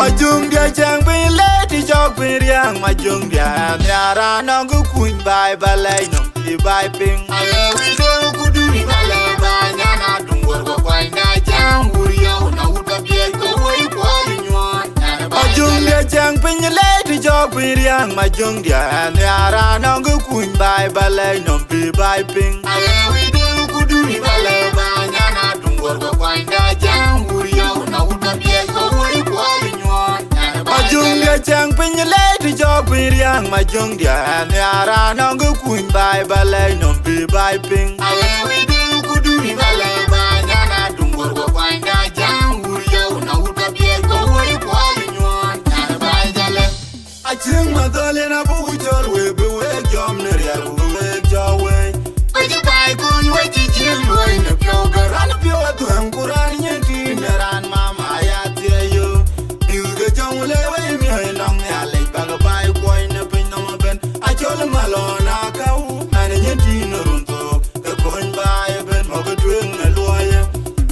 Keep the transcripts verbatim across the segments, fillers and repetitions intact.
Ajöŋdiɛ̈ cäŋ piny lɛ̈i të cɔk piny riääk, Majöŋdiɛ̈ nhiaar anɔŋ kë kuny baai ba lɛc nɔm bï baai piŋ. Aye wël dëu ku duri ba lɛ̈k baai, nyan aduŋ wär ku kuanyda cäŋ wur yɔu na wut ba biɛc ku woi kuɔl nyuɔɔn. Ajöŋdiɛ̈ cäŋ piny lɛ̈i të cɔk piny riääk, Majöŋdiɛ̈ nhiaar anɔŋ kë kuny baai ba lɛc nɔm bï baai piŋ. Aye wël dëu ku duri ba lɛ̈k baai, nyan aduŋ wär ku kuanyda cäŋ wur yɔu na wut ba biɛc ku woi kuɔl nyuɔɔn. Majöŋdiɛ̈ cäŋ piny lɛ̈i të cɔk piny riääk, Majöŋdiɛ̈ nhiaar anɔŋ kë kuny baai ba lɛc nɔm bï baai piŋ. Aye wël dëu ku duri ba lɛ̈k baai, nyan aduŋ wär ku kuanyda cäŋ wur yɔu na wut ba biɛc ku woi kuɔl nyuɔɔn. Nyan baai jalë. Acïŋ madhɔl yen abuk cɔl wek bï wek jɔm në riɛl ku bï wek jɔ wei. Wecï baai kuny, wecï cïn luɔi në piɔ̈u, ke raan piɔ̈u adhuɛ̈ŋ ku raan nyin tïïn në raan mama ya thiëëc yo. Mïth ke jɔŋ le wei miɔ̈c nɔŋ Nhialic bäk baai kuɔny në piny nɔm ëbën. Acɔl malɔn akäu, man nyin tïïn në run thok, ke kony baai ëbën mɔ̈k tueŋ në luɔiyë.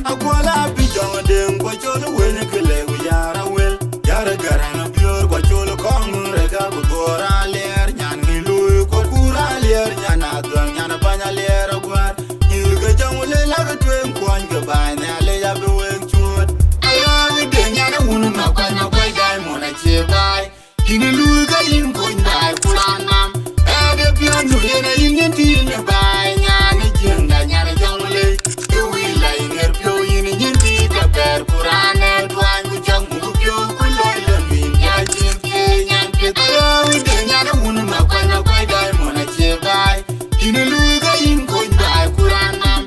Akuɔl abï jɔŋ deŋ ku acɔl wëny ke lek yar awël. Yar gäräŋ abiöör ku acol kɔŋ rega ku dhuɔɔr aliɛɛr, nyan ŋic luui ku kur aliɛɛr, nyan adhuɛ̈ŋ, nyan bäny aliɛɛr aguäär. Nyïïr ke jɔŋ le lak tueŋ kuɔny ke baai Nhialic abï wek cuööt. Ayɔ̈ɔ̈k de nyan wun makuac, makuac Diamond acie baai. Yïn luui ke yïn kony baai ku raan mam. Ëde piɔ̈ndu yen ayïn nyin tïïn ë baai, nyan ë jiëŋda, nyan ë jɔŋ le. Kë wïc la yïn ɣer piɔ̈u yïn nyin tïït abɛ̈ɛ̈r ku raan ë tuany ku cäk muk piɔ̈u ku loi lon wïn ya cïn thiëëc nyan piɛth. Ayɔ̈ɔ̈k de nyan wun makuac, makuac Diamond acie baai. Yïn luui ke yïn kony baai ku raan mam.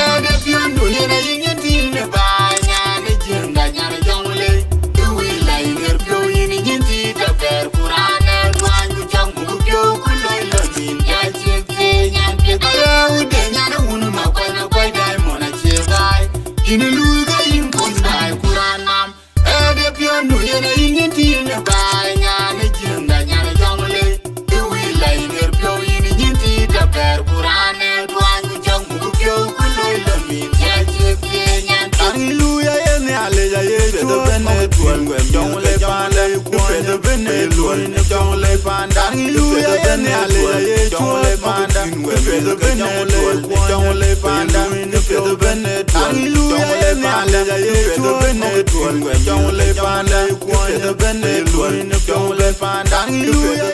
Ëde piɔ̈ndu yen ayïn nyin tïïn ë baai, nyan ë jiëŋda, nyan ë jɔŋ le. Kë wïc la yïn ɣer piɔ̈u yïn nyin tïït abɛ̈ɛ̈r ku raan ë tuany ku cäk muk piɔ̈u ku loi lon wïn ya cïn thiëëc nyan piɛth. Ayɔ̈ɔ̈k de nyan wun makuac, makuac Diamond acie baai. Yïn luui ke yïn kony baai ku raan mam. Ëde piɔ̈ndu yen ayïn nyin tïïn ë baai, nyan ë jiëŋda, nyan ë jɔŋ le. Kë wïc la yïn ɣer piɔ̈u yïn nyin tïït abɛ̈ɛ̈r ku raan ë tuany ku cäk muk piɔ̈u ku loi lon wïn ya cïn thiëëc nyan piɛth. Aleluya, ye Nhialic aye cuööt mɔ̈k tuɔl wek jɔŋ le panda. Aleluya, ye Nhialic aye cuööt mɔ̈k tuɔl wek jɔŋ le panda. Aleluya, ye Nhialic aye cuööt mɔ̈k tuɔl wek jɔŋ le panda. Aleluya.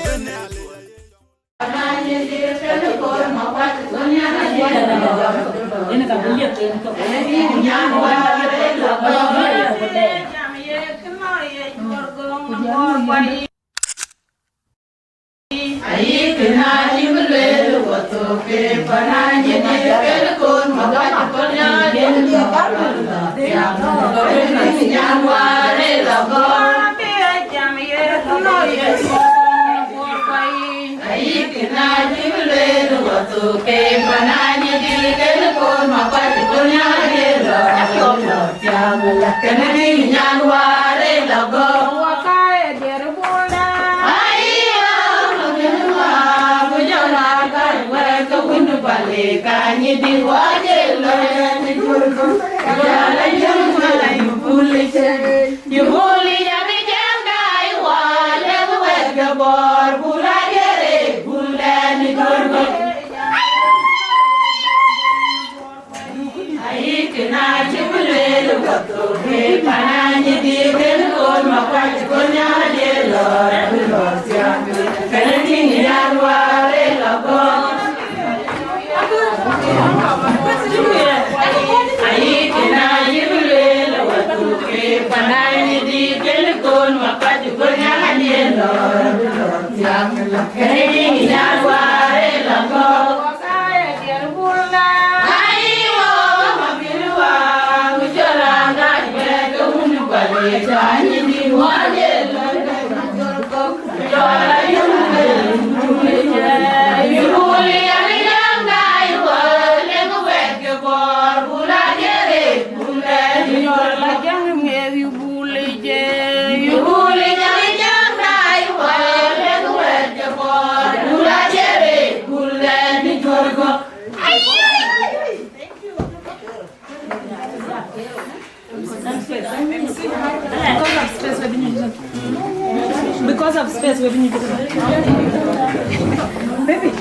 Because of space, we need to. Baby.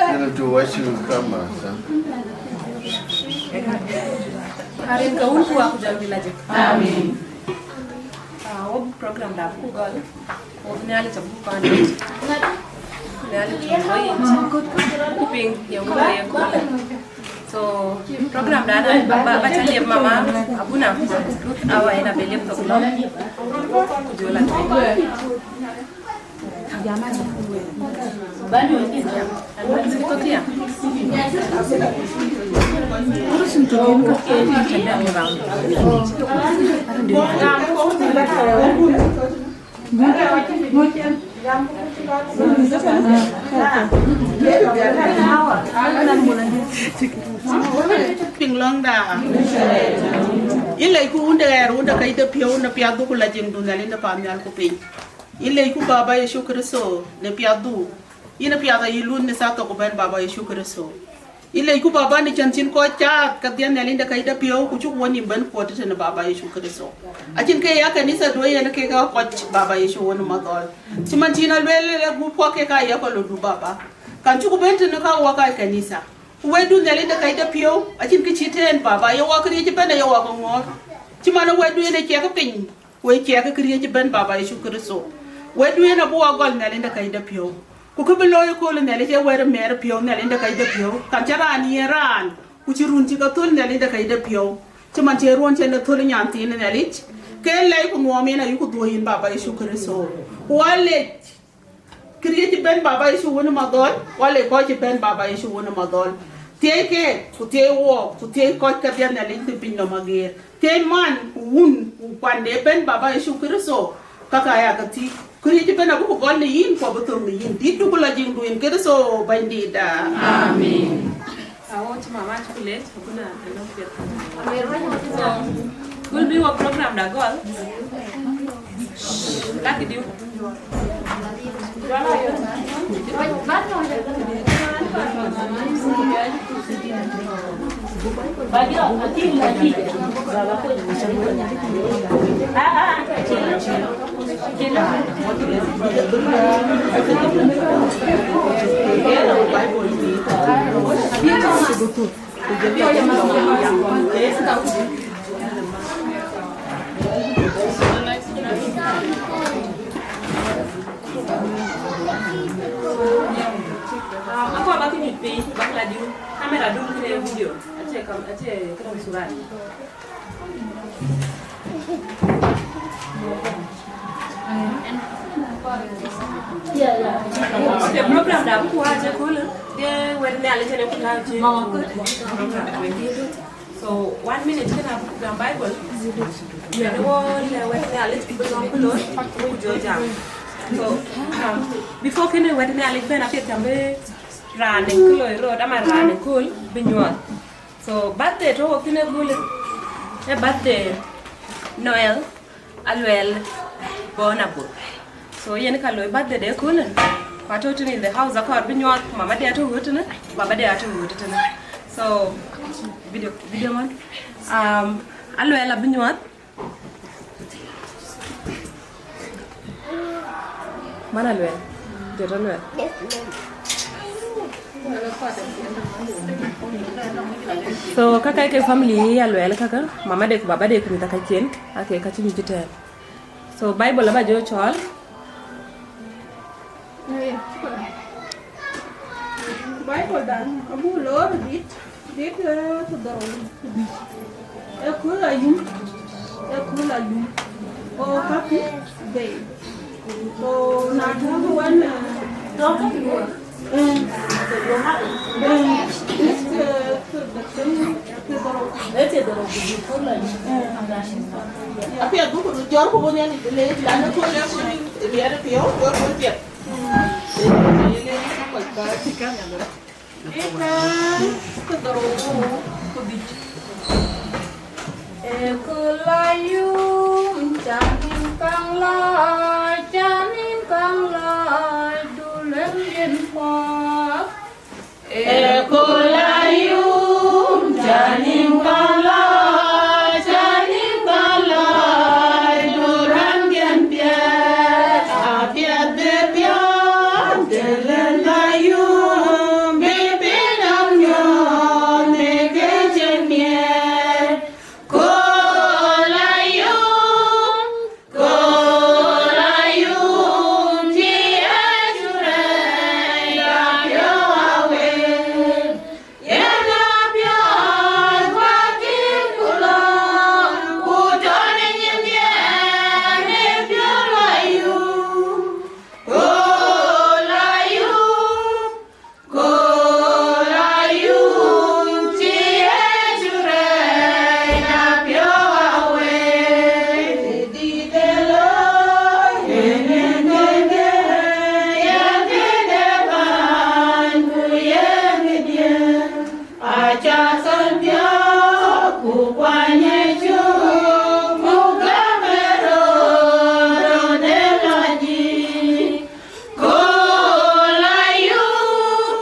Yɛn tu wacu kama sa. Arin ka wun ku wa ku jal bila jik. Amin. Ah, wo program da ku gol. Wo Nhialic abuk kɔn. Nhialic abuk kɔn. Ku piŋ ye wo ye ku. So, program da na ba, ba ca liep mama, abuna, Ruth Awa ina be liep tok lɔ. Ku jola. Piŋ lɔŋda. Yïn lɛc ku wun de ɣɛɛr, wun de kɛc de piɔ̈u, wun de piath, ku la jiŋdu Nhialic de paannhial ku piny. Yïn lɛc ku Baba Yecu Kërtho ne piathdu. Yïn piath ayï luth ne thaa thok ku bɛ̈n Baba Yecu Kërtho. Yïn lɛc ku Baba ne cän cïn kɔc caath kedhie Nhialic de kɛc de piɔ̈u, ku cuk wɔ nïm bɛ̈n kuɔt tëtënë Baba Yecu Kërtho. Acïn ke ya kanitha duɔ̈i yen ke ka kɔc Baba Yecu wën ë madhɔl. Cï man cïn a lueel ë gup kɔ̈k ke ka ye kɔc lɔ du Baba. Kan cuk bɛ̈n tënë ka wɔ ka kanitha. Ku wɛ̈tdu Nhialic de kɛc de piɔ̈u, acïn kë cït en Baba, ye wɔ këriëëc ëbɛ̈n aye wɔ ke ŋɔ̈ɔ̈r. Cï man ë wɛ̈tdu yen ë ciɛk piny, wek ciɛk këriëëc ëbɛ̈n Baba Yecu Kërtho. Wɛ̈tdu yen abï wɔ gɔl Nhialic de kɛc de piɔ̈u. Ku kë bï looi ëkööl Nhialic ee wɛ̈t ë mɛɛr piɔ̈u Nhialic de kɛc de piɔ̈u. Kan cä raan yen raan, ku cï run cï ke thöl Nhialic de kɛc de piɔ̈u. Cï man cï ruɔ̈n cïn ë thöl nyan thiin Nhialic, ke lɛc ku nuɔɔm yen ayuku dhuɔ̈k yïn Baba Yecu Kërtho. Ku wɔ lec, këriëëc ëbɛ̈n Baba Yecu wën ë madhɔl, wale kɔc ëbɛ̈n Baba Yecu wën ë madhɔl. Thiëi keek, ku thiëi wɔɔk, ku thiëi kɔc kedhie Nhialic de piny nɔm ageer. Thiëi man, ku wun, ku kuande ëbɛ̈n Baba Yecu Kërtho, kaka ya ke thïk. Këriëëc ëbɛ̈n abï ku gɔl në yïn, ku abï thöŋ në yïn. Dïtdu ku la jiŋdu yen Kërtho Bɛ̈nydïtda. Amen. Awo cï mama cï ku leec, abuna anɔŋ piɛth. So, kul bï wɔ program da gɔl. Lakï diu. Akɔɔr ba kë nyuc piny, ba kë la diu. Kamera dum kene video. Acie kam, acie këdäŋ surat. Okay, program da buku wace kule. De wet ne ale jene kula je. So, one minute kena buku gam Bible. Yɛn wɔ lɛ wɛ̈t Nhialic bï lɔ̈ŋ bï looi, ku jɔ jam. So, um, before kënë wɛ̈t Nhialic bɛ̈n apiɛth jam bï raan ë kë loi rot, ama raan ë kööl bï nyuɔɔth. So, birthday tɔ̈ wɔ thïn ë kööl, ë birthday Noel. Aluel Bon Abur. So yen ka loi birthday de köölë. Ku atɔ̈ tënë in the house, akɔɔr bï nyuɔɔth, ku mama de atɔ̈ ɣöt tënë, ku baba de atɔ̈ ɣöt tënë. So video, video man. Um, Aluel abï nyuɔɔth. Man Aluel. Jɔt Aluel. So kaka ke family ya Aluel kaka, mama de ku baba de ku mïth ka cien, ake ka cï nyuc tɛ̈n. So Bible aba jɔ cɔl. Bible dan abu lor dit, dit, eh, ku dhorou. E kul ayum, e kul ayum. O kapi bei. So na tɔ̈ wën, eh, eh, eh, eh, Apiɛth buk jɔr ku bï Nhialic bï leec, lan ë kööl ë kööl riɛɛt piɔ̈u, wek kööl piɛth. Ëka ke dhorou ku dhïc. Ë kööl ayum, ca nïn kaŋ lɔc, ca nïn kaŋ lɔc, du lëŋdiɛ̈n puɔth. Ë kööl ayum, ca nïn kaŋ lɔc, ca nïn kaŋ lɔc, du rɛ̈ŋdiɛ̈n piɛth, apiɛth bï piɔ̈ɔ̈th, të lëŋ ayum, bï piny nɔm nyuɔɔth në kë cïn nhiɛɛr. Kööl ayum, kööl ayum, cï Yecu rɛɛc, apiɔ̈u awël. Yen apiɔ̈u wäthii ku lɔ̈ŋ, ku tɔ̈ në nyimdiɛ̈n ë piɔ̈u ayum. Kööl ayum, kööl ayum, cï Yecu rɛɛc, apiɔ̈u awël. Dït ë looi, yen yen këde, yen këde bäny, ku yen këdiɛ̈. Aca thɔ̈n piɔ̈u, ku kuany ë cök, ku gäm ë röt, röt ë lɔc yic. Kööl ayum,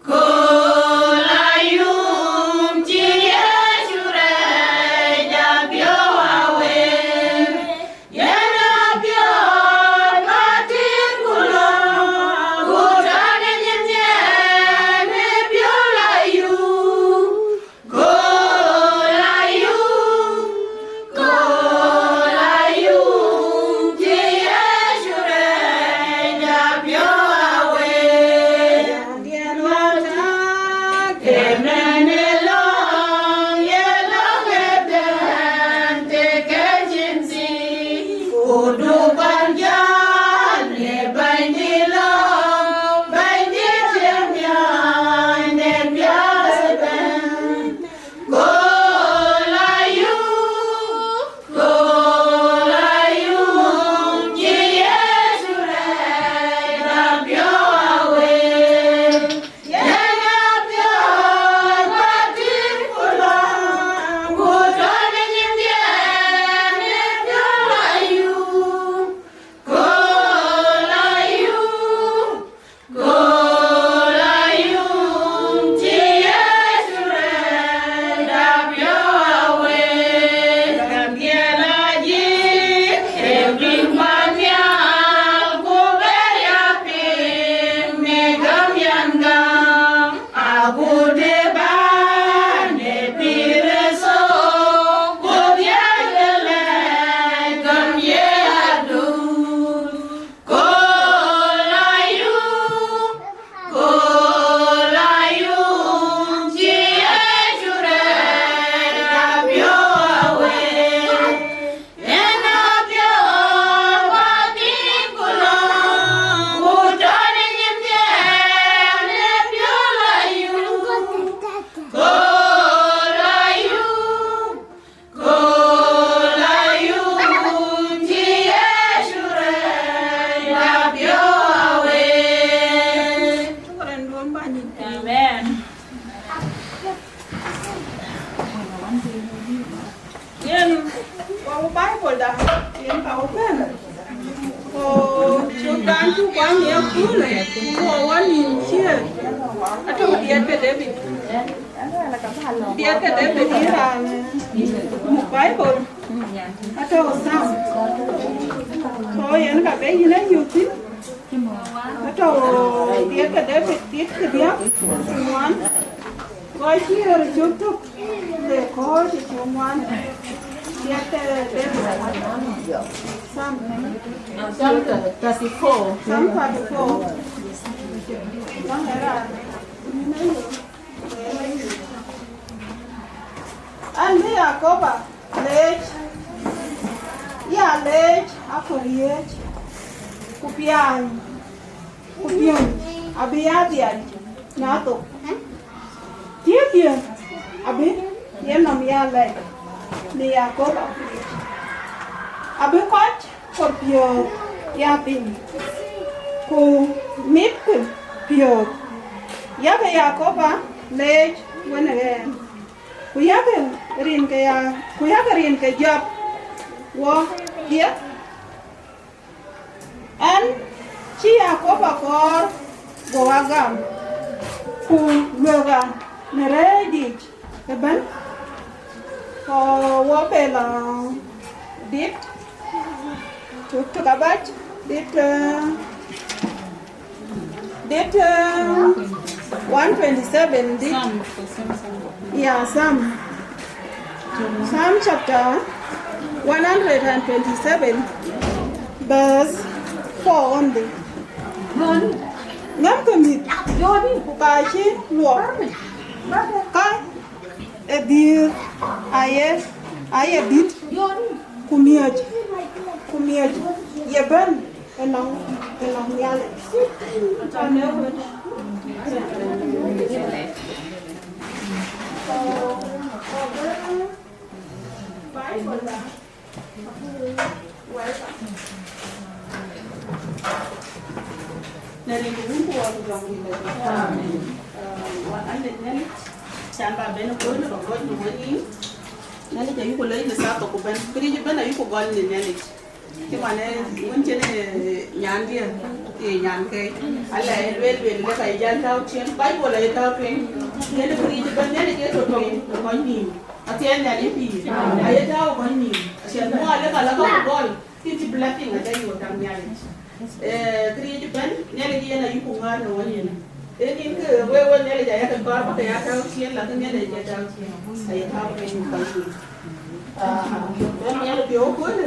kööl ayum, cï Yecu rɛɛc, apiɔ̈u awël. Yen apiɔ̈u wäthii ku lɔ̈ŋ, ku tɔ̈ në nyimdiɛ̈n ë piɔ̈u ayum. Kööl ayum, kööl ayum, cï Yecu rɛɛc, apiɔ̈u awël. Diɛ̈n wäthii, ke mɛn ë lɔ̈ŋ, ye lɔ̈ŋ ëtɛ̈ɛ̈n, të ke cïn thii, ku du bän jäl në Bɛ̈nydït lɔ̈ŋ, Bɛ̈nydït cï miɔɔc në piäth ëbɛ̈n. Kööl ayum, kööl ayum, cï Yecu rɛɛc, apiɔ̈u awël. Yen apiɔ̈u wäthii ku lɔ̈ŋ, ku tɔ̈ në nyimdiɛ̈n ë piɔ̈u ayum. Kööl ayum, kööl ayum, cï Yecu rɛɛc, apiɔ̈u awël. Gäm dhiɛl ajïth, ë piny pan nhial, ku bɛ̈ɛ̈i apiŋ në gäm yɛn gäm. Agut ë bän ë pïïr ë thok, ku dhiɛl ë lɛc gäm ye adut. Kööl ayum, kööl ayum, cï Yecu rɛɛc, apiɔ̈u awël. Yen apiɔ̈u wäthii ku lɔ̈ŋ, ku tɔ̈ në nyimdiɛ̈n ë piɔ̈u ayum. Kööl ayum, kööl ayum, cï Yecu rɛɛc, apiɔ̈u awël. Amen. Yen, wɔ Bible da, yen ka wɔ pɛ̈n. Ku cök dan cuk kuany ye köölë, ku wɔ wɔ nïn ciëër. Atɔ̈ diɛt ke David. Diɛt ke David yen raan muk Bible. Atɔ̈ Psalm. So yen ka be yïn a yök thïn. Atɔ̈ diɛt ke David, diɛt ke diäk, ŋuan. Go ciëër cök tök. Ë kɔ̈ɔ̈c ë cök ŋuan, diɛt ke David. Psalm. Psalm thirty-four. Psalm thirty-four. Ɣɛn bï Yakoba leec, ya leec akölriëëc, ku piaany, ku piööny abï ya dhiac në athok. Tiëëpdiɛ̈, Abï yenɔm ya lɛc në Yakoba, abï kɔc kɔ̈k piɔ̈ɔ̈th ya piny, ku mïthkï piɔ̈ɔ̈th. Yakë Yakoba leec wën ë ɣɛn, ku yakë rin ke ya, ku yakë rin ke jɔp wɔ diɛt. Ɣɛn cï Yakoba kɔɔr, go a gam, ku luɛk ɣa në rɛ̈ɛ̈c yic ëbɛ̈n. Ku wɔ bɛ lɔ dit, tuk tuk abac, dit, eh, dit, eh, one twenty-seven, dit. Yeah, Psalm. Psalm chapter one hundred and twenty-seven, verse four only. Ŋɛmkë mïth, ku ka cï luɔk, ka ë dhiëëth aye, aye dït, ku miɔ̈c, ku miɔ̈c ye bɛ̈n ënɔŋ, ënɔŋ Nhialic. Në rin ke Wun ku Wät ku Jɔŋdït Lajik. Amen. Ah, wa an de Nhialic, can ba ben ë köölë ba gɔ̈c në wek yïn. Nhialic ayuku lɛc në thaa thok ku bɛ̈n. Këriëëc ëbɛ̈n ayuku gɔl në Nhialic. Cï man ë wën cïn ë nyandiɛ̈, ë nyankë, ala ë lueel, lueel lëk aye jäl tääu ciëën, Baibol aye tääu tueŋ. Yen ë këriëëc ëbɛ̈n Nhialic ë tɔ̈ tueŋ ë kɔc nïïm. Athiɛɛn Nhialic pïïr, aye tääu ë kɔc nïïm. Acïn muɔɔr lëk ala ka ku gɔl, kï cï blessing aca yök daŋ Nhialic. Eh, këriëëc ëbɛ̈n Nhialic yen ayuku ŋäär në wën yen. Ee nïn kë wek, wek Nhialic ayek kɔɔr bä ke ya tääu ciëën, la kë Nhialic aye tääu ciëën, aye tääu ke yïn kɔc yïn. Ah, ë miɛt ë piɔ̈u köölë,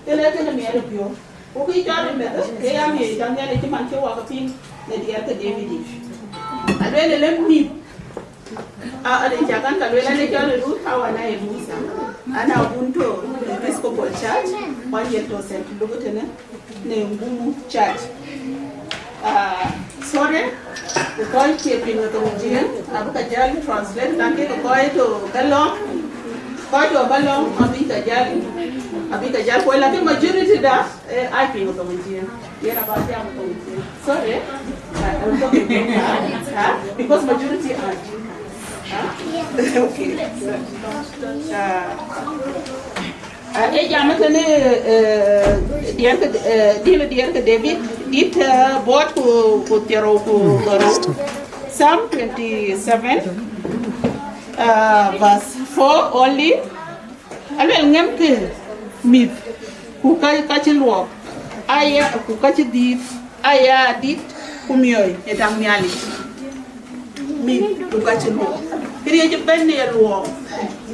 kënë, kënë miɛt ë piɔ̈u. Ku kë cɔl ë meth, ke ya miɔ̈c daŋ Nhialic cï man cï wak piŋ në diɛɛr ke David yic. Alueel ë lëk mïth, a, ade ca kan ka lueel, an ë cɔl ë Ruth, awa na ye Musa. An a wun tɔ̈ Episcopal Church, ku an yen tɔ̈ Saint Luke tënë në Ngumu Church. Ah, sorry, ku kɔc cie piŋ ë thoŋ Jiëëŋ, abï ka jäl translate, kan ke kɔc tɔ̈ ka lɔŋ, kɔc tɔ̈ ka lɔŋ, abï ka jäl, abï ka jäl kuɔc, lakin majority da, eh, aa piŋ ë thoŋ Jiëëŋ. Yen aba jam ë thoŋ Jiëëŋ. Sorry. Ah, I'm talking about, ah, because majority are Dinka. Ah? Okay. Ah. Ah, ë jam tënë, eh, diɛɛr ke, eh, dhil diɛɛr ke David, dit, eh, buɔɔt ku, ku thiërrou ku dhorou. Psalm twenty-seven, uh, verse four only. Aluel, ŋɛmkë mïth, ku ka, ka cï luɔk, aya, ku ka cï dhiëëth, aya dit, ku miɔ̈c ë daŋ Nhialic. Mïth, ku ka cï luɔk. Këriëëc ëbɛ̈n ë luɔk.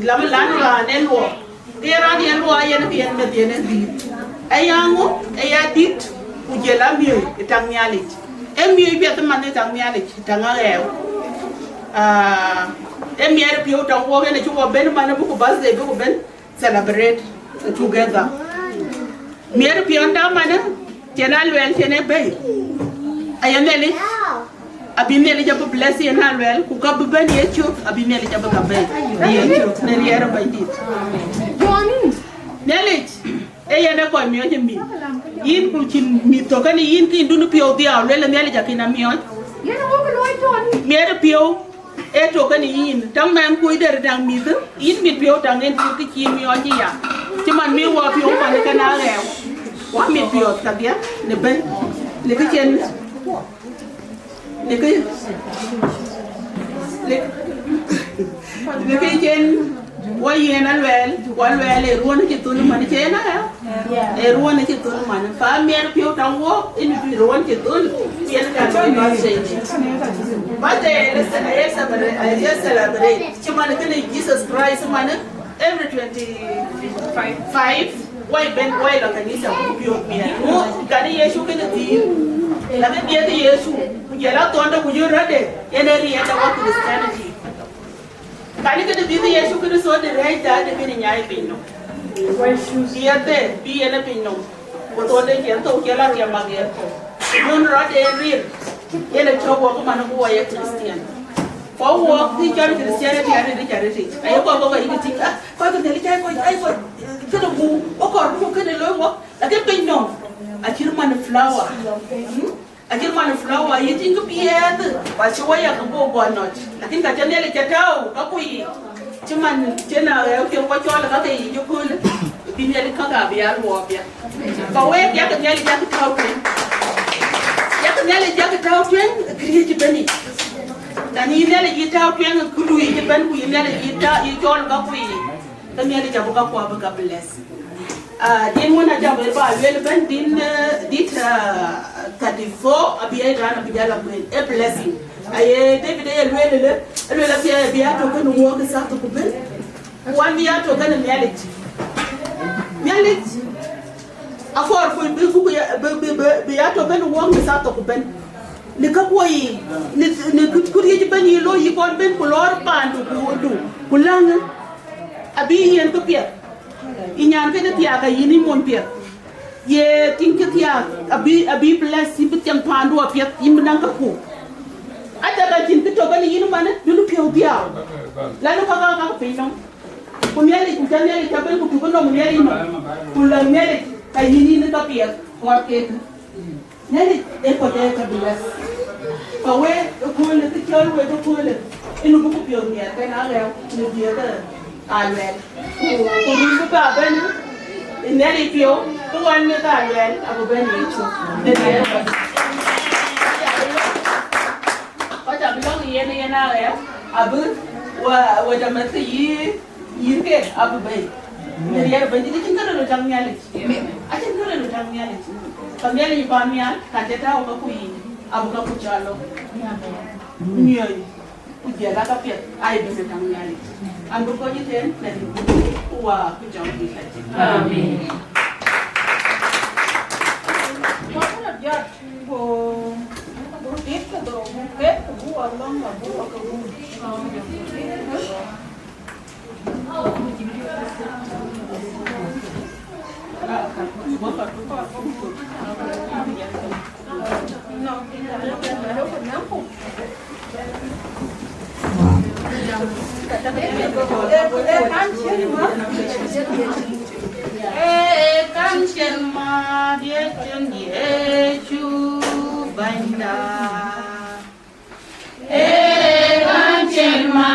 Lam, lan raan ë luɔk. Ke raan yen luɔi yen, ke yen meth yen ë dhiëëth. Aya ŋö? Aya dit, ku jɔl a miɔ̈c ë taŋ Nhialic. Ee miɔ̈c piɛth man ë taŋ Nhialic, taŋ aɣɛɛu. Ah, ee miɛt ë piɔ̈u taŋ wok yen acï wɔ ben man, buku birthday, buku ben celebrate together. Miɛt ë piɔ̈u taŋ man, cïn a luɛɛl, cïn ë bɛ̈i. Aya Nhialic. Abï Nhialic abï bless yen a luɛɛl, ku ka bï bɛ̈n ye cök, abï Nhialic abï ka bɛ̈i ye cök, në riɛl ë Bɛ̈nydït. Johnny. Nhialic, ee yen ë kɔc miɔ̈c ë mïth. Yïn ku cïn mïth tɔ̈ kenë yïn, ke yïn dun piɔ̈u dhiau, lueel ë Nhialic akïn a miɔ̈c. Yen ë wok luɔi Johnny. Miɛt ë piɔ̈u, ee tɔ̈ kenë yïn, taŋ mɛnh kuc der daŋ mïth, yïn mit piɔ̈u taŋ en cït kë cï miɔ̈c ë ya. Cï man mi wɔ piɔ̈u man ë kën a ɣɛɛu. Wɔ mit piɔ̈ɔ̈th kadhia, në bɛ̈n, në kë cen. Në kë, në, në kë cen wɔ yen a luɛɛl, wɔ luɛɛl ë ruɔ̈n cï thöl man cï en a ɣɛɛu. Ë ruɔ̈n cï thöl man. Fa miɛt piɔ̈u taŋ wok, ë mit ruɔ̈n cï thöl, yen ka luɔi birthday. Birthday ë celebrate, ë celebrate. Cï man kënë Jesus Christ man, every twenty-five, wai ben, wai lɔ kanitha ku piɔ̈ɔ̈th miɛt. Ŋö, kadi Yecu kënë dhiëëth. Lakini dhiëëth Yecu, ku jɔl a thonde ku jɔl rɔtde, yen ë riɛlda wɔ Christianity. Kadi kënë dhiëëth Yecu Kërtho de rɛɛcda de kënë nyaai piny nɔm. Dhiëëthde bï yen ë piny nɔm. Ku thonde cï en thou cï la riɛm aɣeer thou. Ku jɔl rɔtde en rir, yen ë cɔk wɔ ku man ku wɔ ye Christian. Ku wok kë cɔl Christianity arëët, arëët. Aye kɔc kɔ̈k ayï tïŋ, ah, kɔc ke Nhialic, ai kɔc, ai kɔc, kënë ku, wo kɔɔr ku kënë looi wok, lakin piny nɔm, acït man flower. Hmm? Acït man flower, yï tïŋ kë piɛth, ku acï wo ya kë bɔ̈ gɔl nɔc. Lakin ka cä Nhialic cä tääu, ka ku yï, cï man cï na ɣɛɛu piɛth wo cɔl ka ke yï jɔ köölë, bï Nhialic käk abï ya luɔɔk piɛth. Ka wek, yak Nhialic yak tääu tueŋ. Yak Nhialic yak tääu tueŋ, këriëëc ëbën yic. Na yï Nhialic yï tääu tueŋ, kë luui yï ëbën, ku yï Nhialic yï tääu, yï cɔl ka ku yï, ke Nhialic abï ka ku abï ka bless. Ah, din wën ajam ë ba lueel ëbën, din, eh, dit, ah, thirty-four, abï ai raan abï jal akueen, a blessing. Aye David aye lueel ëlë, alueel abï, abï ya tök kënë wok ë thaa thok ku bën. Ku wan bï ya tök kënë Nhialic. Nhialic akɔɔr ku bï buk ya, bï, bï, bï, bï ya tök kënë wok në thaa thok ku bën. Në käkuɔ yiic, në, në kut, kut yic bën yï looi yï kɔn bën ku lɔɔr paandu ku wundu, ku läŋë, abï yen këpiɛth. Yï nyan kënë thiaak ayïn yï mon piɛth. Ye tïŋ kë thiaak, abï, abï bless, yïn bï thiäŋ paandu apiɛth, yïn bï naŋ käku. Athɛɛr acïn kë tök kënë yïn ëmanë, dun piɔ̈u dhiau. Lanu ka ka ka piny nɔm. Ku Nhialic, ku cä Nhialic cä ben ku tuk nɔm Nhialic nɔm. Ku lɔ Nhialic, ka yïn yïn ka piɛth, kɔɔr kek. Nhialic ee kɔc ee ka bless. Ka wek ëköölë, kë cɔl wek ëköölë, ënë buk piɔ̈u nhiɛɛr kën aɣɛɛu në diëëth ë Aluɛɛl. Ku, ku run bï ka bɛ̈n ë Nhialic piɔ̈u, ku wan bï ka Aluɛɛl abï bɛ̈n Yecu. Në diëëth ë kɔc. Kɔc abï lɔ̈ŋ yen, yen aɣɛɛu, abï wa, wa jam ë thï yï. Yïn ke abï bɛ̈i. Në riɛl ë Bɛ̈nydït, acïn kë ril ë täŋ Nhialic. Acïn kë ril ë täŋ Nhialic. Ka Nhialic pan nhial, ka cï tääu ka ku yiic, abï ka ku cɔl lɔ. Miɔ̈c, ku jiɛl aa ka piɛth, aa ye bɛ̈n ë täŋ Nhialic. An bï kɔc ëtɛ̈ɛ̈n, në rin ku Wä ku Jɔŋdït lɛc. Amen. Ee, kan cïn ma diɛ̈ cïn Yecu Bɛ̈nyda. Ee, kan cïn ma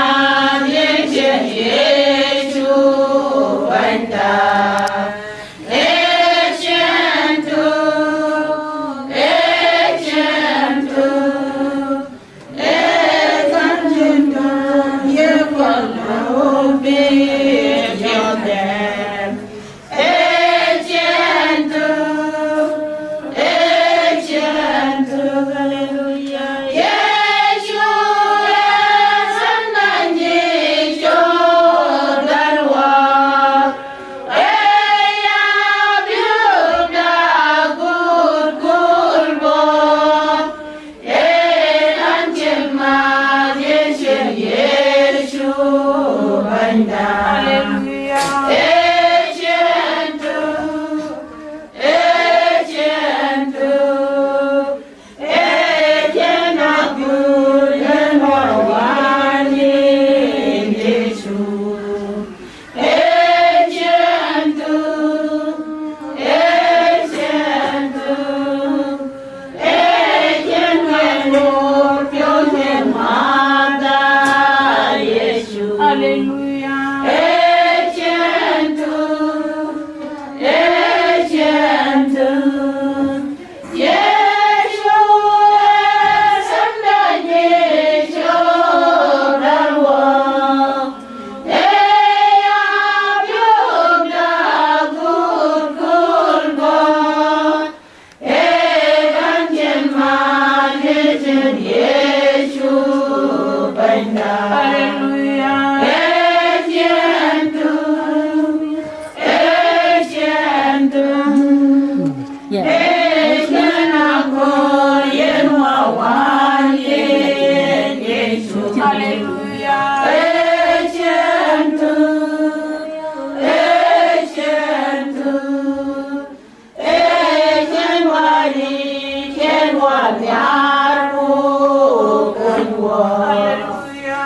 diɛ̈ cïn Yecu Bɛ̈nyda. Ee, cïn tök, ee, cïn tök. Ee, kan cïn tök, ye kɔn na wok bï jɔt dɛm. Ee, cïn tök, ee, cïn tök, haleluya. Yecu ee Satan nyic cɔɔr dhän wä. Ee, ya biöök da gut kul bɔ̈. Ee, kan cïn ma diɛ̈ cïn Yecu Bɛ̈nyda. Haleluya. Ee, cïn tök, ee, cïn tök, ee, cïn agut yen wä wän yïn Yecu. Ee, cïn tök, ee, cïn tök, ee, cïn ŋɛk loor piɔ̈u cïn mäthda Yecu. Haleluya. Ee, cïn tök, ee, cïn tök. Yecu ee Satan nyic cɔɔr dhän wä. Ee, ya biöök da gut kul bɔ̈. Ee, kan cïn ma diɛ̈ cïn Yecu Bɛ̈nyda. Haleluya. Ee, cïn tök, ee, cïn tök. Yes. Ee, cïn akööl yen wä wän yïn Yecu. Haleluya. Ee, cïn tök, ee, cïn tök. Ee, cïn wä ric, cïn wä nhiaar ku kony wä. Haleluya.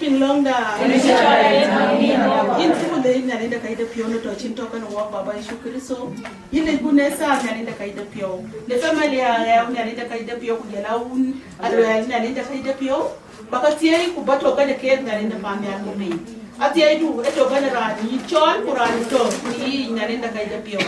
Piŋ lɔ̈ŋda. Yïn cuk leec Nhialic de kɔc de piɔ̈u në tɔ̈ cin tɔ̈ kenë wɔk Baba Yecu Kërtho. Yïn leec bun ë thaa Nhialic de kɔc de piɔ̈u. Në family aɣɛɛu Nhialic de kɔc de piɔ̈u, ku jɔl a wun Aluɛɛl Nhialic de kɔc de piɔ̈u. Ba ka thiëëi ku ba tɔ̈ kenë keek Nhialic de paannhial ku piny. Athiëëidu ë tɔ̈ kenë raan yï cɔɔl ku raan tɔ̈ në yï Nhialic de kɔc de piɔ̈u.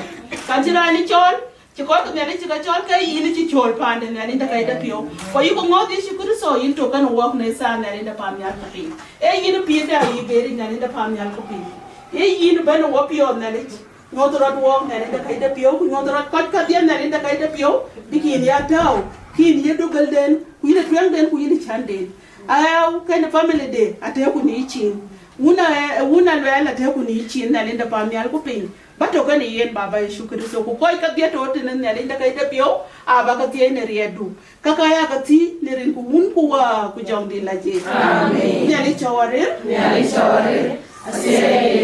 Kan cï raan yï cɔɔl, cï kɔc ke Nhialic cï ke cɔɔl ke yïn cï cɔɔl paande Nhialic de kɔc de piɔ̈u. Ku yï ku ŋɔ̈th Yecu Kërtho yïn tɔ̈ kenë wɔk në thaa Nhialic de paannhial ku piny. Ee yïn pïïrda yï ber Nhialic de paannhial ku piny. Ee yïn bɛ̈n ë wɔ piɔ̈ɔ̈th Nhialic. Nyuɔ̈th rɔt wɔɔk Nhialic de kɔc de piɔ̈u, ku nyuɔ̈th rɔt kɔc kadhiɛ Nhialic de kɔc de piɔ̈u, bï kïn ya tääu, kïn ye dugëlden, ku yïn ë tueŋden, ku yïn ë cänden. Aɣɛɛu kenë family de atëëku në yï cin. Wun a, wun Aluɛɛl atëëku në yï cin, Nhialic de paannhial ku piny. Ba tɔ̈ kenë yen Baba Yecu Kërtho, ku kɔc kadhiɛ tɔ̈ tënë Nhialic de kɔc de piɔ̈u, aa ba ke thiëëc në riɛldu. Ka ka ya ka thïn në rin ku wun ku wä ku jɔŋdït la jek. Amen. Nhialic cä wä ril. Nhialic cä wä ril. Acie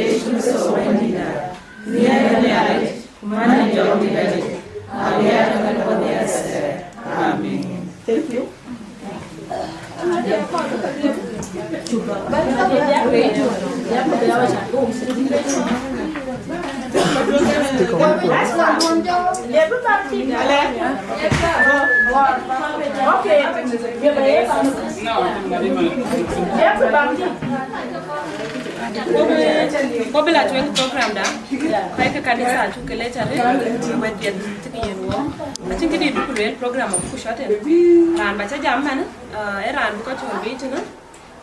Yecu Kërtho Wëndït. Nhialic, man jɔŋdït la jek. Amen. Amen. Thank you. Kɔc bï la tueŋ program da, kɔc ke kanitha cuk ke lec arëët, wɛ̈t piɛth cï ke yen wɔ. Acïn këdï bï ku lueel program abï ku shorten. Raan ba cä jam man, ee raan bï kɔc cɔl bï tënë.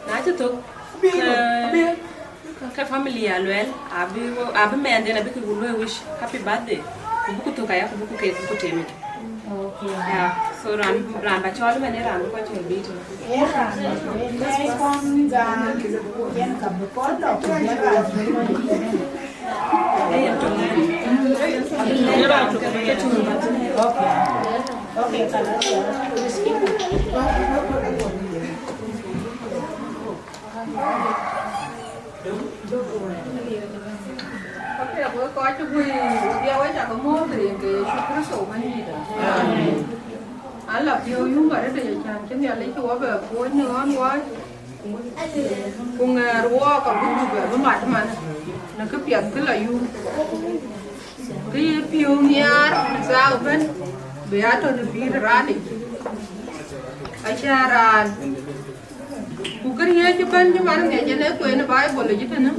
Na cï thök, ke, ke family Aluɛɛl, abï, abï mɛnhden abï ke ku luɔ̈i wish happy birthday. Ku bï ku thök aya, ku bï ku keek bï ku tem. Okay. Yeah, so raan, raan ba cɔl man ee raan bï kɔc cɔl bï tënë. Ee raan, ee kɔn ga, yen ka bï kɔn lɔ, ku yen raan. Okay. Okay, kalas. Okay, wek kɔc cï guëër, wek ya wek cakë mɔ̈ɔ̈th rin ke Yecu Kërtho Wëndït. Amen. An la piɔ̈u yum arëët ë cän cï Nhialic cï wɔ bɛ kuɔny në ɣɔn wääc. Ku ŋɛɛr wɔɔk abï gup abï mat man në këpiɛth kë la yum. Kë ye piɔ̈u nhiaar në thaak ëbɛ̈n, bï ya tɔ̈ në pïïr raan yic. Acän raan. Ku këriëëc ëbɛ̈n cï man ŋiɛc en ee kueen ë Baibol yic tënë.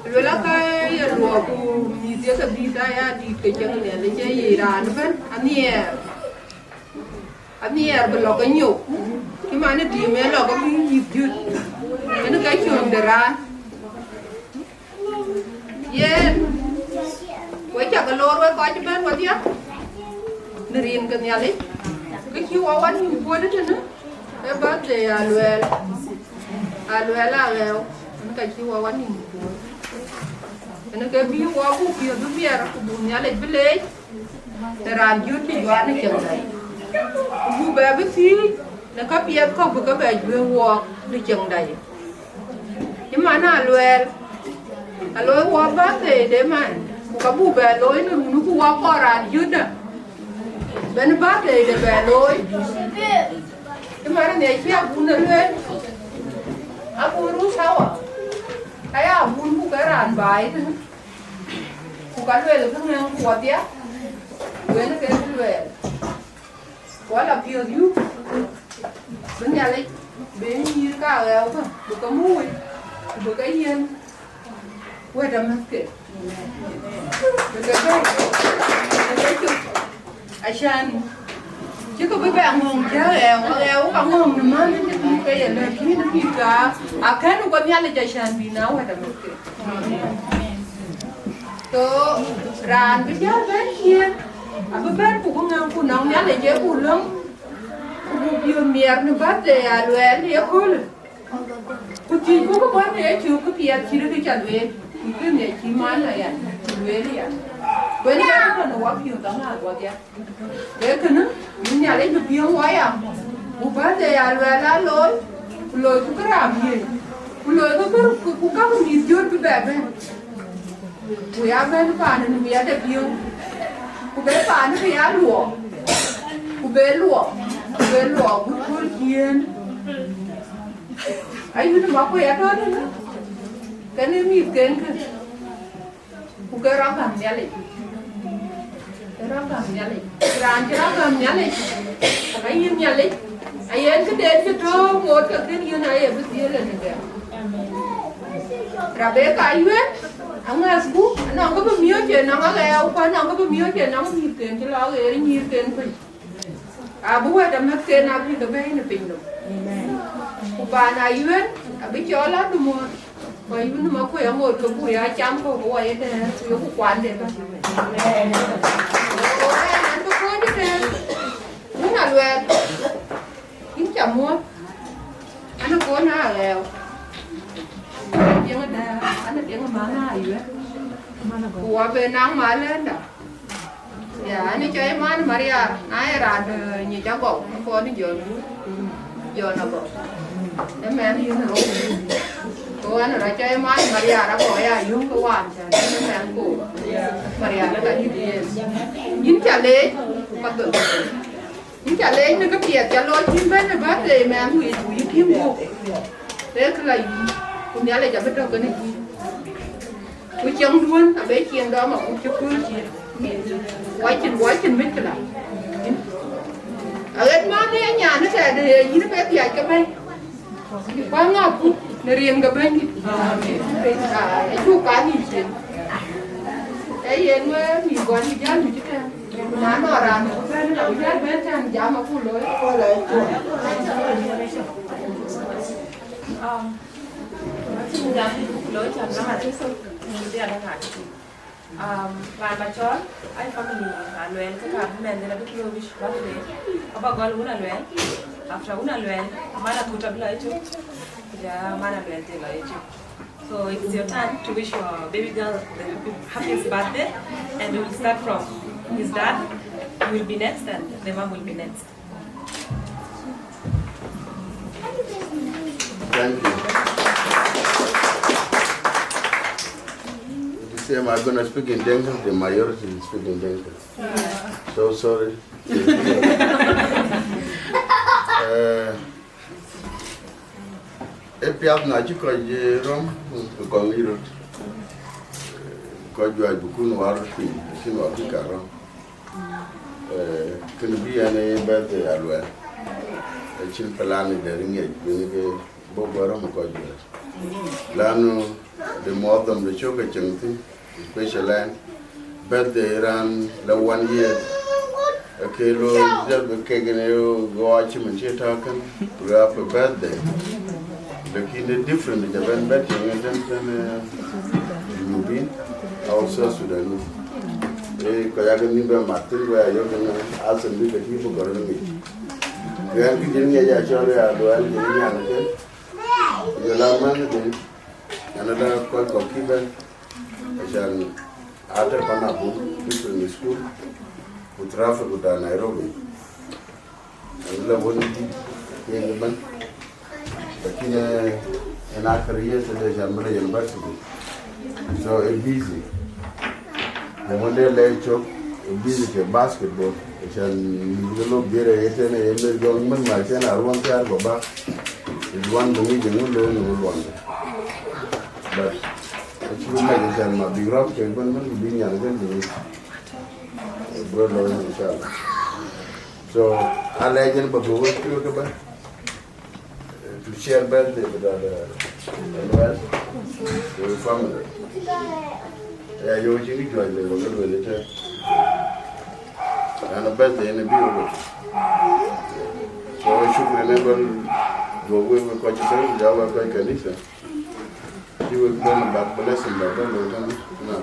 Luel aka ye luɔk ku mïth ye ke bïth aya dït ke cieŋ Nhialic, ee yic raan ëbɛ̈n anhiɛɛr. Anhiɛɛr bï lɔ ke nyop, cï man ë tiim ee lɔ ke bï yïth jut, en ke cööm de raan. Yen, we cakë loor wek kɔc bɛ̈n wedhie në rin ke Nhialic, ke cï wɔ wan nïm kuöt tënë, ee birthday Aluɛɛl, Aluɛɛl Aɣɛɛu, en ka cï wɔ wan nïm kuöt. En ke bï wɔ buk piɔ̈ɔ̈th bï biɛɛr, ku buk Nhialic bï leec, në raan jut cï juaar në cieŋda yic. Ku buk bɛ bï thiëëc në käpiɛth kɔ̈k bï ke bɛ juëër wɔɔk në cieŋda yic. Cï man Aluɛɛl, aloi wɔ birthday de man, ku ka buk bɛ looi në run ku wɔ kɔɔr raan jutdä, bɛ̈n birthday de bɛ looi. Cï man ë cï abun ë lueel, abun ruth awa, aya abun ku ke raan baai tënë. Ku ka lueel kë ŋɛŋ kuɔth ya, wën ke bï lueel. Ku ala piɔ̈ɔ̈th yuk, bï Nhialic, bï nyïïr ka ɣɛɛu kä, bï ke muk wei, ku bï ke yiën wɛ̈t amäthke. Bï ke bɛ̈i, bï ke cök. Acan, cï ke bï bɛ ŋɔ̈ŋ cä ɣɛɛu, ɣɛɛu ka ŋɔ̈ŋ në män cï bï ke ye lɛ̈k, yïn bï ka, akën ku Nhialic acan bï na wɛ̈t amäthke. So, raan bï jäl bɛ̈n ciëën, abï bɛ̈n ku bï ŋɛ̈ŋ ku nɔŋ Nhialic ee ku löŋ, ku buk yök miɛr në birthday Aluɛɛl ye köölë. Ku thiëc ku bï bɔ̈ në yecök këpiɛth cït kë ca lueel, ku kën ye cï man aya, ku lueel ya. Kuën bɛ̈n tɔ̈ në wapiɔ̈ɔ̈th aŋäth wadhia. Ee kënë, bï Nhialic bï piɔ̈ɔ̈ŋ wɔ ya, ku birthday Aluɛɛl aa looi, ku looi ku këraam yiëë, ku looi ku kër, ku, ku käk mïth jɔt bï bɛ bɛ̈n. Ku ya bɛ̈n paan nu ya de piɔ̈u, ku be paan bï ya luɔk, ku be luɔk, ku be luɔk gut kööl ciëën. Ayïn Makuei atɔ̈ tënë, kënë mïthken kë, ku ke rɔt gäm Nhialic. Ke rɔt gäm Nhialic. Raan cï rɔt gäm Nhialic, ayïn Nhialic, ayen këden cï tɔ̈ ŋoot ke kën yïn aye bï dhiël ë në gɛm. Rebecca Ayuen, aŋäthku, anɔŋ kë bï miɔ̈c ë nɔŋ aɣɛɛu, ku anɔŋ kë bï miɔ̈c ë nɔŋ mïthken cï lɔ ɣer nyïïrken piny. Abï wɛ̈t amäthken abï ke bɛ̈ɛ̈i në piny nɔm. Ku paan Ayuen abï cɔl adumuɔ̈ɔ̈r, ku Ayuen Makuei aŋoot ke buk ya cam kɔ̈k ke wɔ ye tɛ̈ɛ̈r, ku yeku kuande bä. Ku ɛn an bï kony tɛ̈ɛ̈r, wun Aluɛɛl, yïn ca muɔ̈ɔ̈th, an ë kony aɣɛɛu. An ë piɛŋ dɛ̈ɛ̈r, an ë piɛŋ man Ayuen. Ku wɔ bï naŋ malënda. Ya, ani cɔl man Mariar, na ye raan, eh, nyic Agɔk, kɔn Jɔn Wur, Jɔn Agɔk. Ë mɛn yïn rou. Ko an rɔt cɔl man Mariar Agɔk ya yum ke wan cän, ë mɛn ko. Mariar ka yï diëën. Yïn ca leec, ka thon. Yïn ca leec në kë piɛth ca looi cïn bɛ̈n ë birthday mɛn wïc, ku yï tïŋ guɔ̈p. Ee kë la yum, ku Nhialic abï tɔ̈ kenë yïn. Ku cieŋduön abï cieŋ dɔm akut cï kööl cï. Wacin, wacin mit këla. Aɣet man ë nyan ë tɛ̈dë ye yïn bɛ dhiac ke bɛ̈ny. Ku aŋa puk në riɛn ke Bɛ̈nydït. Aa, acuk kan yï cieŋ. Ee yen wë mïth gɔl bï jäl mïth tɛ̈n. Na nɔŋ raan ku bɛ̈n, abï jäl bɛ̈n tɛ̈n jam akut looi. Um, Um, raan ba cɔɔl, ai family Aluɛɛl ke ka bï mɛnhden abï close wish birthday. Aba gɔl wun Aluɛɛl. After wun Aluɛɛl, man Akut abï lɔ ëcök. Ku ja man Aluɛɛl tɛ̈ lɔ ëcök. So it's your turn to wish your baby girl the happy, happiest birthday. And we'll start from his dad. He will be next and the mom will be next. Thank you. The same, I'm gonna speak in Dinka. The majority is speaking Dinka. So sorry. Eh, ë piath na cï kɔc, eh, rɔm, kɔc ŋic röt. Kɔc juëc bï kun war piny, acïn war bï ka rɔm. Eh, kën bï ɛn ë birthday Aluɛɛl. Acïn plan ë dɛ̈t ŋiɛc, bïn ke bɔ̈ bɔ̈ rɔm ë kɔc juëc. Lanu, the more them the cök ë cieŋ thïn, especially ɛn, birthday raan la one year. Ë ke looi jal bï kek ënë ɣɔɔc cï mën cï tɔ̈ kën, ku happy birthday. Lakin the different, the bɛ̈n bɛ̈n cieŋ ë tën tën, eh, Junubin, our South Sudanese. Eh, kɔc aa ke nhïïm bɛ mat thïn, ku ya yök ënë, asem bï ke tïï bï gɔl ënë ŋic. Ku ɛn kë jël ŋiɛc acɔl ya Aluɛɛl jël nyan ëkë, ku jɔl a mɛnhden, ɛn ala kɔc kɔ̈k kï bɛ̈n, acan atɔ̈ pan abun, different school, ku traffic ku ta Nairobi. Ɛn la wën dït, yen ëbɛ̈n. Lakin, eh, ɛn a career tëde can bï la university. So, ë busy. Ku wën de lɛc cök, ë busy ke basketball. Can mïth ke lok bier ë tënë ë meth jɔl mën ma can a ruɔn thiaar kɔ bä. Ë luan bï ŋic ë ŋö looi në luɔnde. But acï bï mac can ma bïk rɔ̈m kek bën bën ku bï nyan kën bï ŋic. Bro, lo, inshallah. So, alɛc ɛn ba bï wek piɔ̈ɔ̈th ëbɛ̈n, eh, to share birthday with the, uh, Aluɛɛl, the family. Ya, yo, cï kë juëc le, ba ke lueel ëtɛ̈n. Ɛn a birthday ɛn a bï wek looi. So, shukran ë bɛ̈n, duɔ̈k wek, wek kɔc ëtɛ̈n, ku ja wek kɔc kanitha. Cï wek bɛ̈n bäk blessing bäk bɛ̈n looi tënë, na,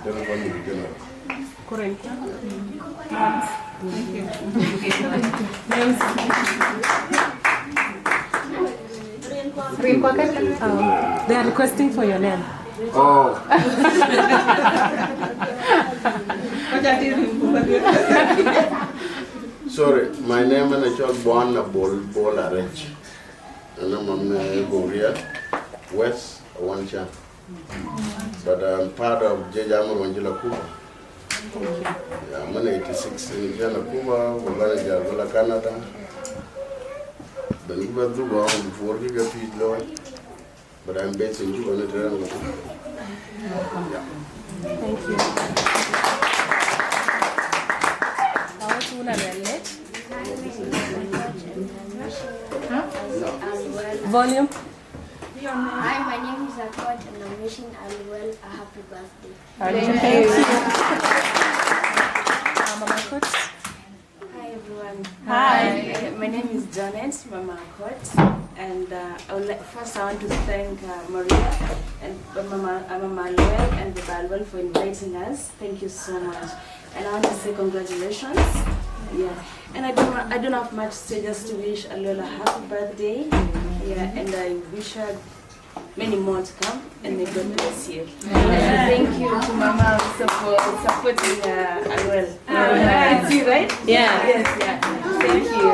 tënë family general. Correct. Names. Names. Oh, they are requesting for your name. Oh. Sorry, my name is called Bwana Bol, Bol Arech. And I'm, I'm, uh, Boria, West Awancha. But I'm part of Jeja Amur Wanjila Kuba. Yeah, I'm an eighty-six in Jana Kuba, Wabana Jagula, Canada. Bɛ̈n ku bɛ̈n dhuk ɣɔn before kë ke pïïr looi. But I'm based in Juba, not around. Yeah. Thank you. Volume. Hi, my name is Akot, and I'm wishing Aluel a happy birthday. Thank you. Mama Akot. Hi, everyone. Hi. Uh, my name is Janet, Mama Akot, and uh, I would like, first I want to thank uh, Maria and uh, Mama, uh, Mama Aluel and Baba Aluel for inviting us. Thank you so much. And I want to say congratulations. Yeah. And I don't, I don't have much to say, just to wish Aluel a happy birthday. Yeah, and I wish her many more to come, and may God bless you. And thank you to Mama also for supporting uh, Aluel. It's you, right? Yeah. Yes, yeah. Thank you.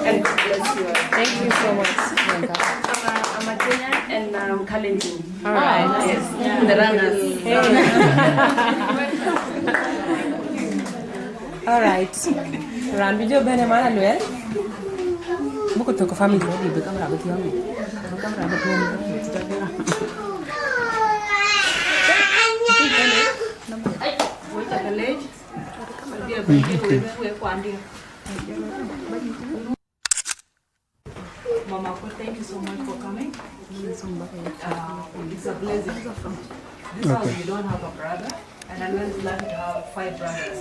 And God bless you. Thank you so much. I'm a, I'm a Kenya and um, Kalenjin. All right. Yes. The runners. Hey. All right. Raan bï jɔ bɛ̈n ë man Aluel. Buk thök family rɔt, bï kamera bï thiɔ̈ŋ. Bï kamera bï thiɔ̈ŋ. Wek ca ke leec. Wek, wek, wek, wek kuandiɛ̈. Mama Akot, thank you so much for coming. Uh, it's a blessing. This house, okay, you don't have a brother, and I learned, learned to have five brothers,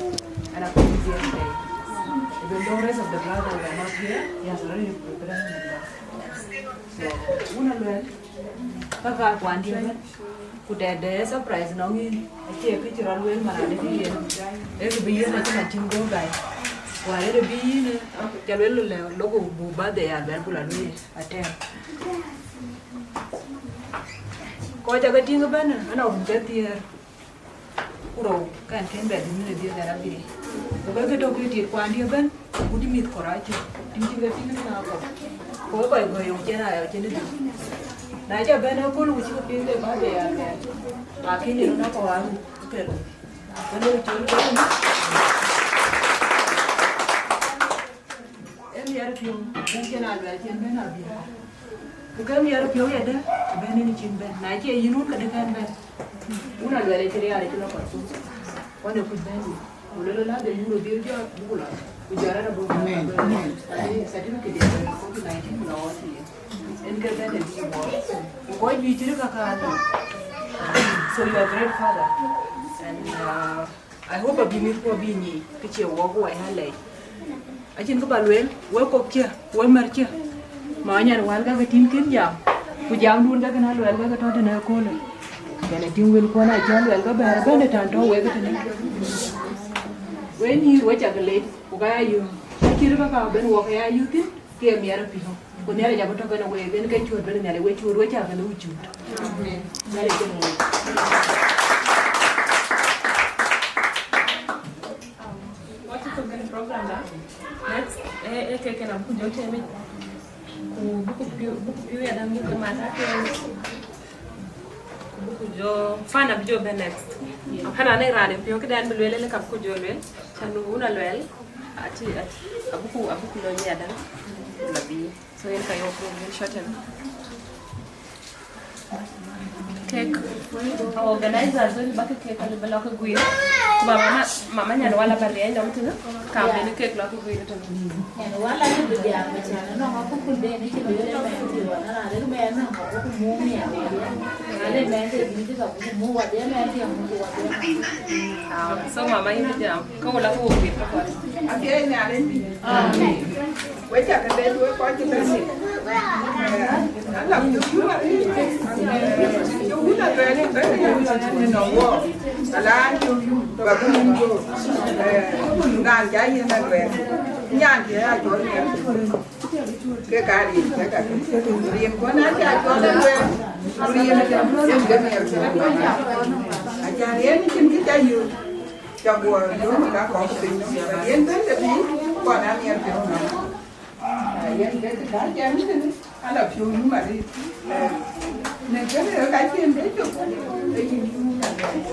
and I come here today. Even though rest of the brothers are not here, he has already prepared me. So, wun Aluel, kaka kuandiɛ̈, ku tɛ̈dë surprise nɔŋ yïn, acie kë cï rɔt lueel man adï bï yen, ee kë bï yen acïn acïn guɔ̈p gäi. Wäär ënë bï yïn, ca lueel lë lok bu birthday ya lueel ku la lueel atɛ̈ɛ̈m. Kɔc ca ke tïŋ ëbɛ̈n, anɔŋ run ke thiëër ku rou, kɛn kën bɛ dum në dhiëth ë rap bï. Ku ke ke tök ke tiit kuandiɛ̈ ëbɛ̈n, ku dï mïth kɔ̈r acï, tïŋ cï ke tïŋ në ŋa kɔ̈r. Ku ke kɔc gɔ̈i yɔŋ cïn aya cïn ë dhuk. Na ca bɛ̈n ëköl ku cï ke piŋ ke bä de ya kɛn. Lakin yen ënɔɔnë kɔ̈u aa ruk ke loi. Wën ë col ke yen. Ee miɛt piɔ̈u, ku cïn Aluel cïn bɛ̈n abï. Ku ke miɛt piɔ̈u yedë, bɛ̈n yen cïn bɛ̈n. Na cie yïn wun, ke dï kɛn bɛ̈n. Wun Aluel acï riaar acï lɔ Khartoum. Ɣɔn ë kuc bɛ̈n yï. Ku lueel la de yïn röt dhil jɔt, buk lɔ. Ku jɔt rɛ̈t abɔ̈. Amen. Amen. Certificate de covid nineteen ku lɔ ɣɔn thiin. En ke bɛ̈n ë bï wɔ. Ku kɔc juëc cït kakë atɔ̈. So you are a great father. And uh, I hope abï mïthkuɔ bï nyic kë cie wɔ ku wai alɛc. Acïn kë ba lueel, wek kɔ̈k cï, wek mär cï. Ma nyan wal ka ke tïŋ kën jam, ku jamdun ka kën Aluel ka ke tɔ̈ tënë ëköölë. Bɛ̈n ë tïŋ wëlkuɔn acï Aluel ka bɛ̈ɛ̈r ëbɛ̈n ë tän tɔ̈ wek tënë. Wek nyïïr wek cak lec, ku ka ya yöök. Acït kë ka bɛ̈n wɔ ke ya yöök thïn, ke ye miɛt piɔ̈u. Ku Nhialic abï tɔ̈ kenë week, en ke cuöt bɛ̈n Nhialic, wek cuöt wek cak kenë wec cuöt. Amen. Nhialic kenë week. Wacï thök kën program da. Next, eh, eh, kek kën abuk jɔ tëmic. Ku buku piu, buku piu ya dan buku mata ke. Ku buku jɔ, fan abuk jɔ bɛ̈n next. Fan ane raan piu ke dan bï lueel, le ka buku jɔ lueel. Can wun Aluel. Ati, ati, abuku, abuku lo ya dan. Labi. So, yen ka yɔk, yen shorten. Kek, organizers wën bäk kek ka lëu bï lɔ ke guiir. Ku ba mama, mama nyan wala ba riɛny nɔm tënë, ka bï kek lɔ ke guiir tënë. Nyan wala lëu bï jam, cän nɔŋ akukul den cï lëu le mɛn tï wala na lëu mɛn nɔŋ akukul mum ya. Na le mɛn tï dït ka buk mum wadhiɛ, mɛn tï amuk wadhiɛ. Ah, so mama yïn bï jam, ka wala ku guiir ka kɔn. Apiɛth Nhialic. Amen. Wek ca ke lɛc wek kɔc cï bɛ̈n. Ala piöök yum arëët. Yum wun Aluel bɛ̈n yum nɔm wɔ. Ala piöök yum ba bï mun go. Raan ca yen Aluel. Nyan ke ya cɔl nyan. Ke ka rin ke ka. Rin kɔn a ca cɔl Aluel. Rin ke rin ke miɛr ke. Acan yen cïn kë ca yök. Ca guɔ yöŋ ka kɔk piny nɔm, but yen bɛ̈n de piny, kɔn a miɛt piɔ̈u nɔm. Yen bɛ̈n de ka jam tënë, ala piɔ̈u yum arëët. Në kënë ka cïn de cök, ke yïn yum arëët.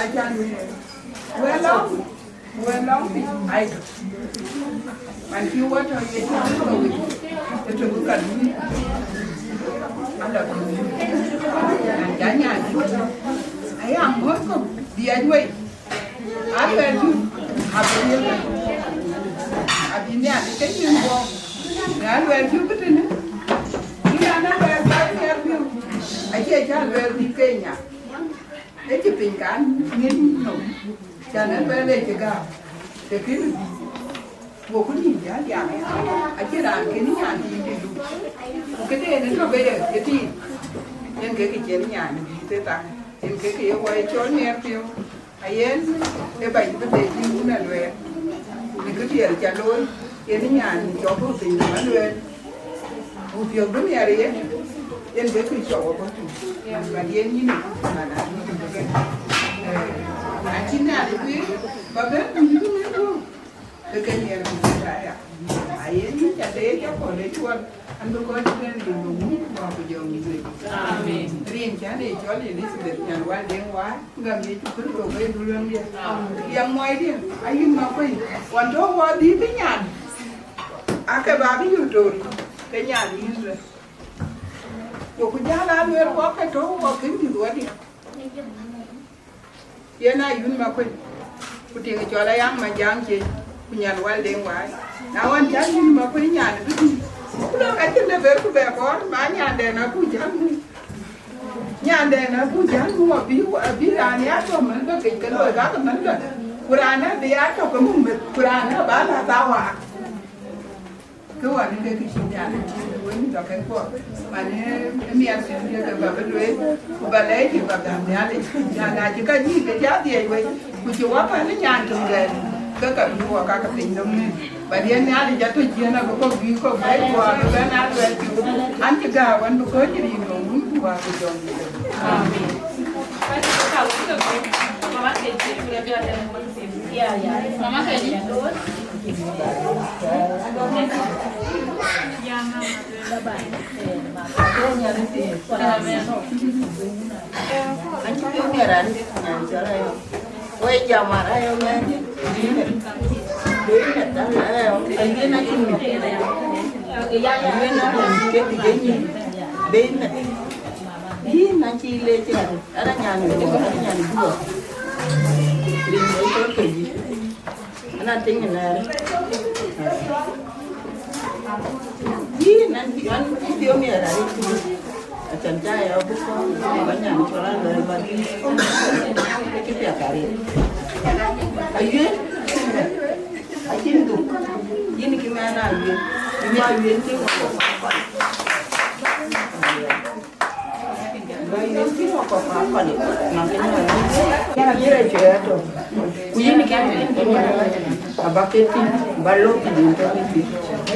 Acan wël lɔ, Wën lɔŋ piny, ai, man cï wɔ tɔ ye cä ke wec, ke tök ka dun, ala dun, an, ja nyan, aya ŋɔ̈th kɔ̈k, biɛc wei, aluɛɛl cuk, abï, abï Nhialic ke cïn guɔ, na aluɛɛl cuk këtënë, cï an, aluɛɛl ka thiɛɛr piɔ̈u, acie cä aluɛɛl bï Kenya, ë cï piny kan ŋic nɔm. Can ë lueel ë cï gam, të kënë bï, goku nïm jäl jam, acïn raan kën nyan dïït ë luk. Ku këde en ë tök ë ye tiit, yen ke kë cïn nyan dïït ë thaŋ, yen ke kë ye wɔ ye cɔl miɛɛr piɔ̈u. Ayen ë bɛ̈ny bï de tïŋ wun aluɛɛl, në kë diɛɛr ca looi, yen nyan cɔk bï piny nɔm aluɛɛl. Ku piɔ̈k bï miɛt ë yen, yen ke kë cɔk ë bɔ̈ tïŋ. But yen yïn ë kuc man a yïn ë kek. Acïn Nhialic guiir, ba bɛ̈n ku yïn ë mɛ̈ndu, ke ke nhiɛɛr ku cï aya. Ayen yïn ca deec aköl ë cuɔl, an, bï kɔc bɛ̈n rin bï mum, ku jɔ mum. Amen. Rin cän ee cɔl Elizabeth nyan Wal Deŋ Wai, gam Yecu Kërtho ke duluäŋdiɛ̈. Amen. Yɛn mɔcdiɛ̈, ayïn Makuei, ɣɔn tɔ̈ wɔ dhïï bï nyan. Ake bä bï yök toor, ke nyan yïn lë. Goku jäl aa lueel wɔ ke tɔ̈u wɔ kën dït wɔ diɛ̈. Yen aa yïn Makuei, ku tiŋ cɔl Ayaŋ Majaŋ Ciëc, ku nyan Wal Deŋ Wai. Na ɣɔn cä yïn Makuei nyan bï dït, ku lɔ ka cïn lë ber ku bɛ kɔɔr, ma nyandɛn akuc jäl mum. Nyandɛn akuc jäl mum abï, abï raan ya tɔ̈ mën bä kec ke loi ka ke mën bä. Ku raan abï ya tɔ̈ ke mum meth, ku raan abä la thawa. Kë wään ke kë cï Nhialic cï wën tɔ ke kuɔth, man ë miɛt cïn diëk ke bä bï lueel, ku bä lɛɛc cï bä gäm Nhialic. Nyan na cï ka nyïïk ke cä dhiëc wei, ku cï wä päl ë nyan töŋ dɛn, ke ka bï wɔ ka ke piny nɔm nin. Bä diɛn Nhialic atɔ̈ ciëën abï kɔ̈k bï kɔ̈k bɛ̈ɛ̈i ku abï bɛ̈n aa luɛɛl cï wun, an, cï gääu an, bï kɔ̈ɔ̈c rin nɔm wun ku wä ku jɔŋ. Amen. Mama Kedi. Wei jam ara yo mɛn. Bei mɛt. Bei mɛt ara yo. Ayen a cïn mɛt. Ayen a cïn mɛt. Bei mɛt. Yïn a cï le cï rat. Ara nyan duɔ, ara nyan duɔ. Rin bei cɔl ke yï. Ana tiŋ ënɛɛrë. Yïn an, an, an, thiɔ̈k miɛt arëët. Acan ca ya bï kɔn, ba nyan cɔl an, lɔ ba dï. Cï piath arëët. Aye, acïn dhuk. Yïn kï mɛn a wiën. Yïn a wiën kï wä kɔ̈k. Ku yïn kë abä ke tïŋ, ba lok tïŋ tɔ ke tïŋ.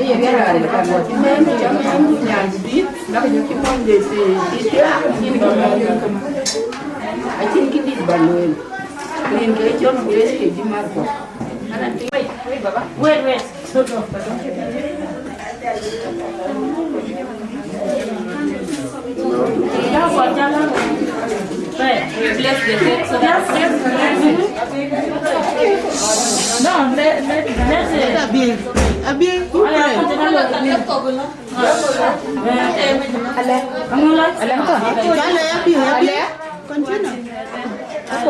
Yen raan de kan wä cï mɛn, cä mɛn nyan dït, la ke cï mɔny de tï, tï thiaak, yïn kë mɛn. Acïn kë dït ba lueel. Rin ke cɔl Grace ke jï Marko. Wait, wait, baba. Wait, wait. Bless the cake so that. Yes, yes, yes. No, let, let, let it. Abi, abi, who pray? Ale, ale, abi, abi. Continue. Thank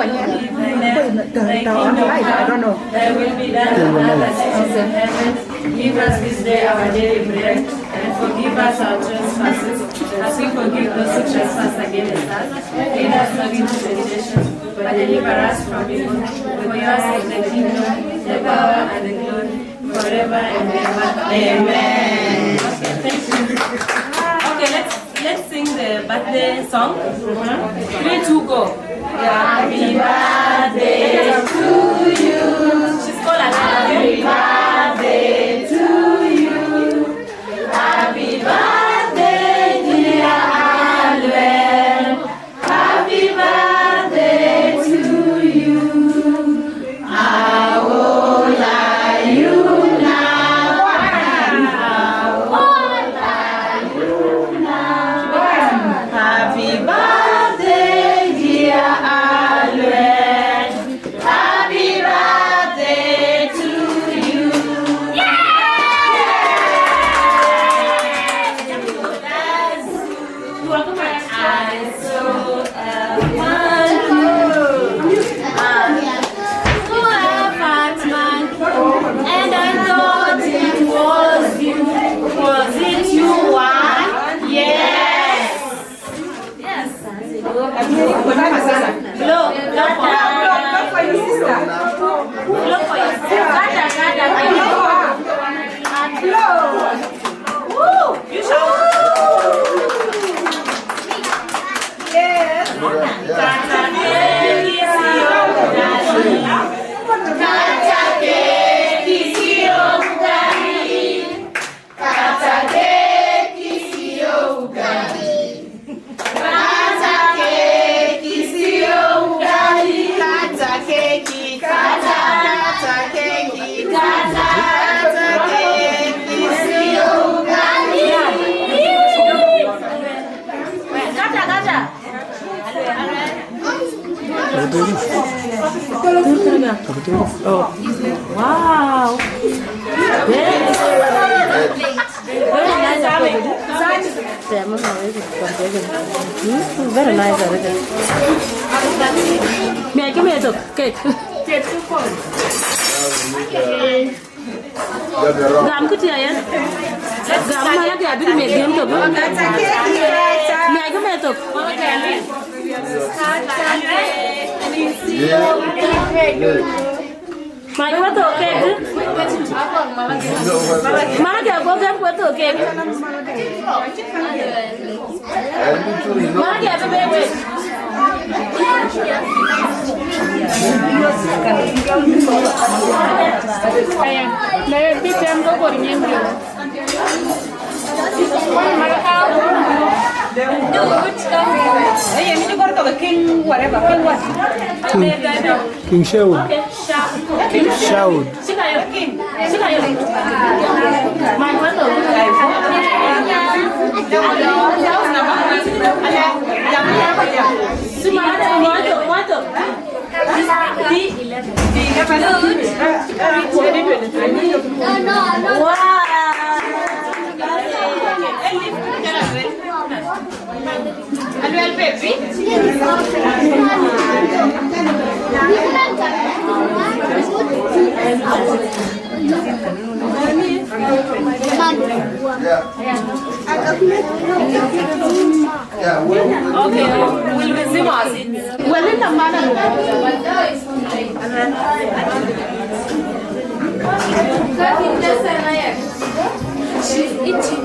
you, Lord. Thy will be done on earth as it is in heaven. Give us this day our daily bread, and forgive us our trespasses, as we forgive those who trespass against us. Lead us not into temptation, but deliver us from evil. For yours is the kingdom, the power, and the glory, forever and ever. Amen. Okay, thank you. Okay, let's, let's sing the birthday song. Three, two, go. Happy birthday to you. She's called Happy birthday to you. Happy birthday, dear Alwell. Happy birthday to you. How old are you now? How old are you now? Happy birthday, dear Blow, blow, blow for your sister. Blow for your sister. Gata, gata, gata. Blow. Woo! You should. Yes. Kata keki sio ugali. Kata keki sio ugali. Kata keki sio ugali. Kata keki, kata, kata keki, kata, kata keki sio ugali. Kata, kata. Oh. Wow. Very nice. Very nice. Hmm? Very nice already. May I give me a talk? Cake. Gam kë tïa yen. Gam malak ya bï meth gem thok. Miac kë meth thok. Mac wä thok kek. Malak ya go gem ku thok kek. Malak ya bï bɛ wek. Aya, le bï tɛm ke kor nyin jɔ. Aya, mi jɔ kor to King whatever, King what? King, King Shaud. King Shaud. Wow. Aluel baby. Yeah. Yeah, well, okay, we'll resume our seats. Well, in the manner. She's itching.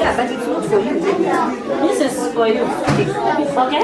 Yeah, but it's not for you. This is for you. Okay?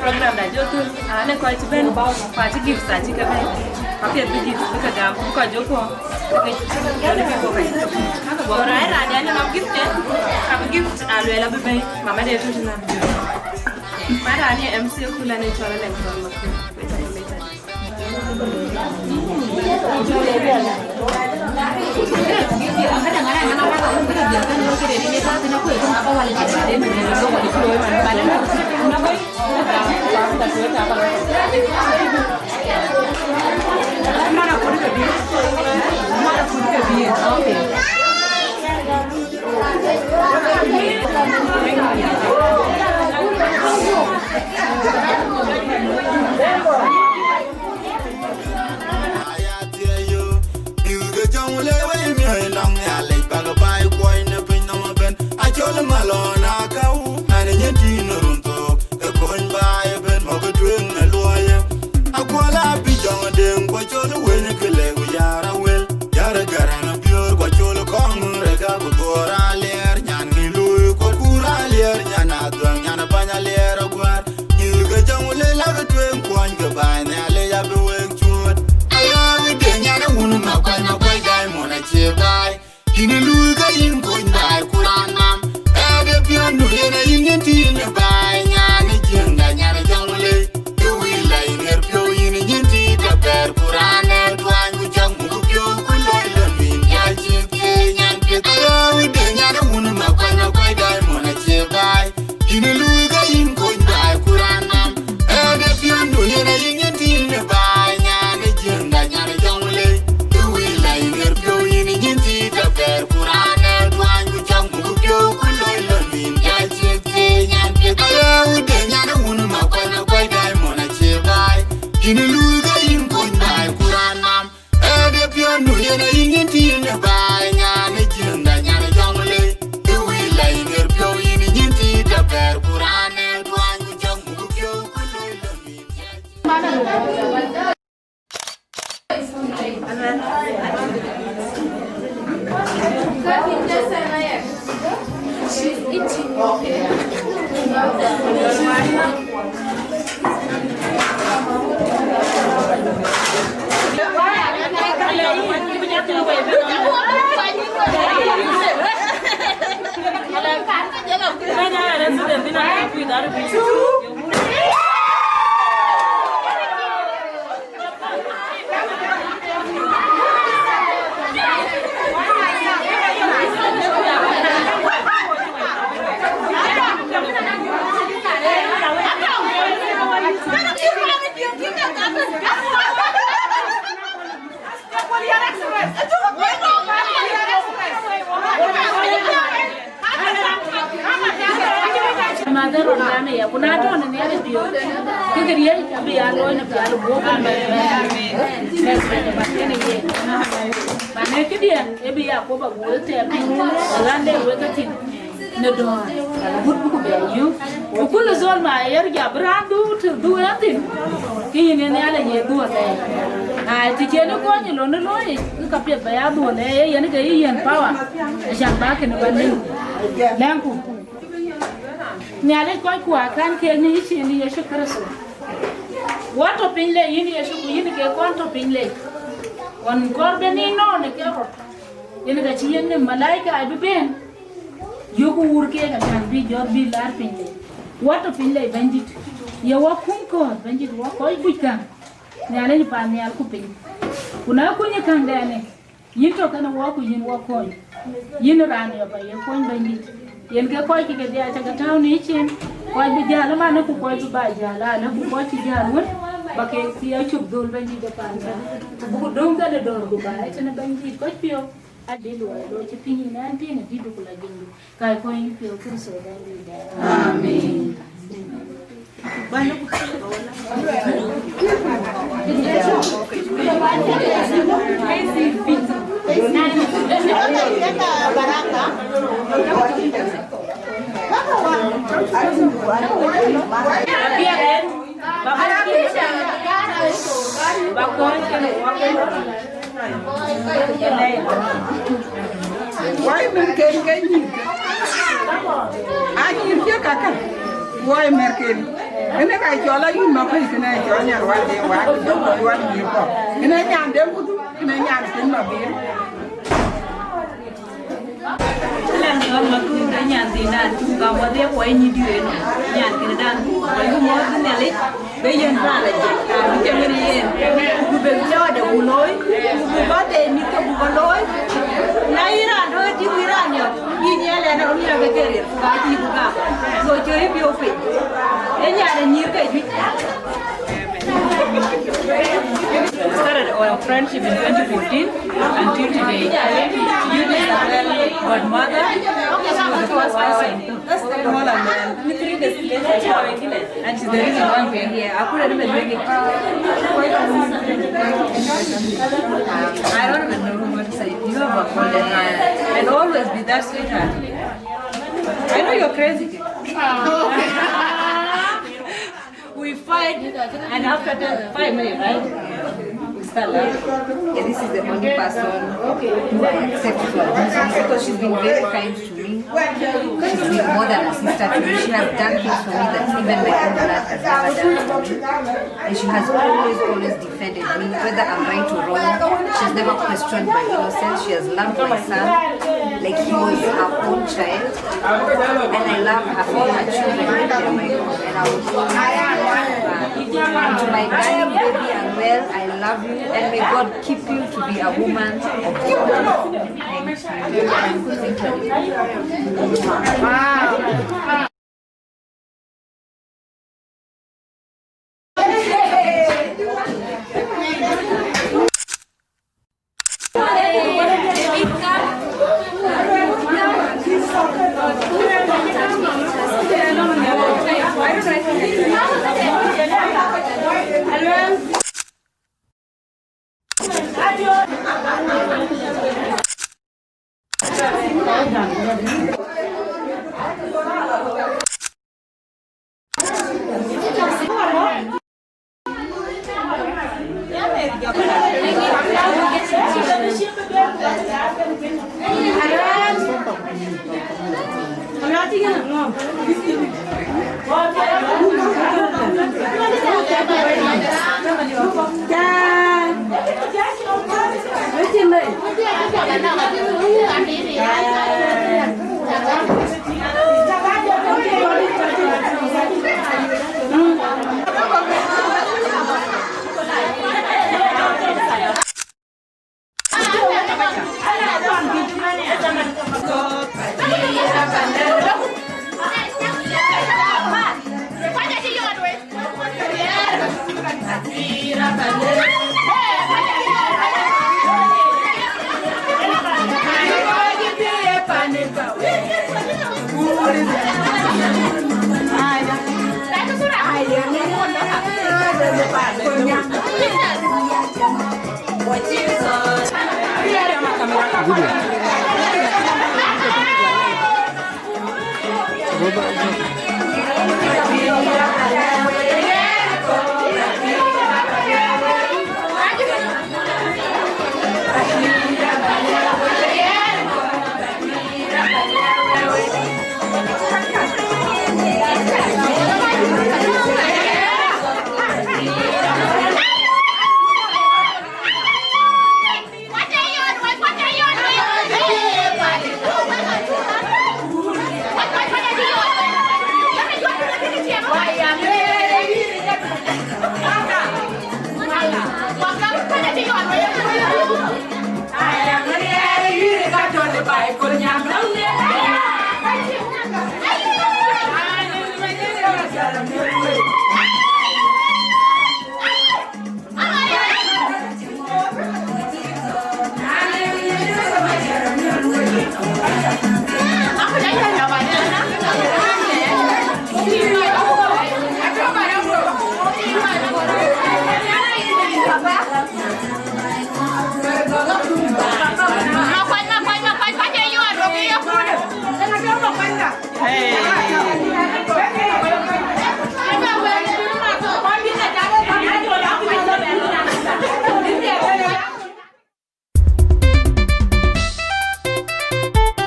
Program da jɔ thïn, aa, në kɔc cï bɛ̈n, ku acï gift acï ke bɛ̈n. Apiɛth bï gift bï ke gam, bï kɔc jɔ kuɔ̈n. Go raan raan ya nɔm gift, ka bï gift a luel abï bɛ̈i, mama de tɔ̈ tënë. Madam ye M C kula ne cɔl Alɛŋ Cɔl Makun. Madhero nane ya, kuna tɔ̈ në Nhialic diö. Kë kë riëëc abï ya looi në pial guɔ̈p. Bane këdiɛ̈n ë bï ya kop aguɔ tɛɛm piny, ɣän de wek ke thïn në dɔ̈ɔ̈r. Gut buk bɛ yök. Ku kul zol ma yer ja bï raan du tïr du ë thïn. Kë yïn ë Nhialic ye dhuɔ̈l ë. Ai, të cïn ë kony ë lon ë looi, kë ka piɛth ba ya dhuɔ̈l ë, yen ke yï yen power. Acan ba kënë ba lëu. Lɛ̈ŋku. Nhialic kɔcku akän keek në yïcin Yecu Kërtho. Wɔ tɔ̈ piny lei, yïn Yecu, ku yïn ke kɔn tɔ̈ piny lei. Ɣɔn kɔɔr bɛ̈n yïn nɔ̈ɔ̈n ë ke rɔt. Yen ka cï yen në malaika abï bɛ̈n. Yökku wuur keek acan bï jɔt bï laar piny lei. Wɔ tɔ̈ piny lei Bɛ̈nydït. Ye wɔ kum kɔ̈ɔ̈th Bɛ̈nydït, wɔ kɔc kuc käŋ. Nhialic pan nhial ku piny. Ku na kuny ë käŋdɛnë, yïn tɔ̈ kënë wɔ ku yïn wɔ kony. Yïn raan yɔp aye kony Bɛ̈nydït. Yen ke kɔc kï kedhie aca ke tääu në yïcin. Kɔc bï jäl ëmanë ku kɔc bï ba jäl alë ku kɔc cï jäl wën, ba ke thiëëc cök dhöl Bɛ̈nydït de pan kën. Ku buk döŋ kënë dɔ̈ɔ̈r ku ba ë tënë Bɛ̈nydït kɔc piɔ̈u. Adï luɔi lɔ cï piŋ yïn ɛn piŋ adït ku la jiŋdu. Ka kɔc yï piɔ̈u Kërtho Bɛ̈nydït de. Amen. Wai mɛ̈r ken ke nyïïr. A nyïïr cï kakë. Wai mɛ̈r ken. Kënë ka cɔl ayï ma pɛ̈i kënë cɔl nyan wal de wal. Wal nyïïr kɔ. Kënë nyan de kudu. Kënë nyan ken ma bir. Ëlɛn ɣɔn ma kuur ë nyan thiin dan, ku gam wadhiɛ kuɔi nyïïr dït ënɔ. Nyan kënë dan ku. Wai ku mɔ̈ɔ̈th Nhialic. Be yen raan la jek, raan bï cam yen yen, ku bï bek cɔɔdë ku looi, ku bï birthday mïth ke buk ke looi. Na yïn raan tɔ̈ ë tïŋ yïn raan yɔ̈k, yïn ya lɛn rɔt yïn ake ke riɛl, ku ka cï ku gam. So cï yï piɔ̈u piny. Ë nyan ë nyïïr ke juëc. We started our friendship in twenty fourteen until today. You is a real godmother. She's the first person. That's the Holland, man. Only three days later, and she's the reason why we're here. I couldn't even make it. I don't even know what to say. You have a golden heart. And always be that sweetheart. I know you're crazy. We fight, and after that, five minutes, right? We start laughing. Yeah, this is the only person who I accept to abuse me because she's been very kind to me. She's been more than a sister to me. She has done things for me that even my own blood has never done for me. And she has always, always defended me, whether I'm right or wrong. She's never questioned my innocence. She has loved my son like he was her own child. And I love her, all her children, and I will always love her. And to my darling baby Anuel, I love you, and may God keep you to be a woman of God. Wow.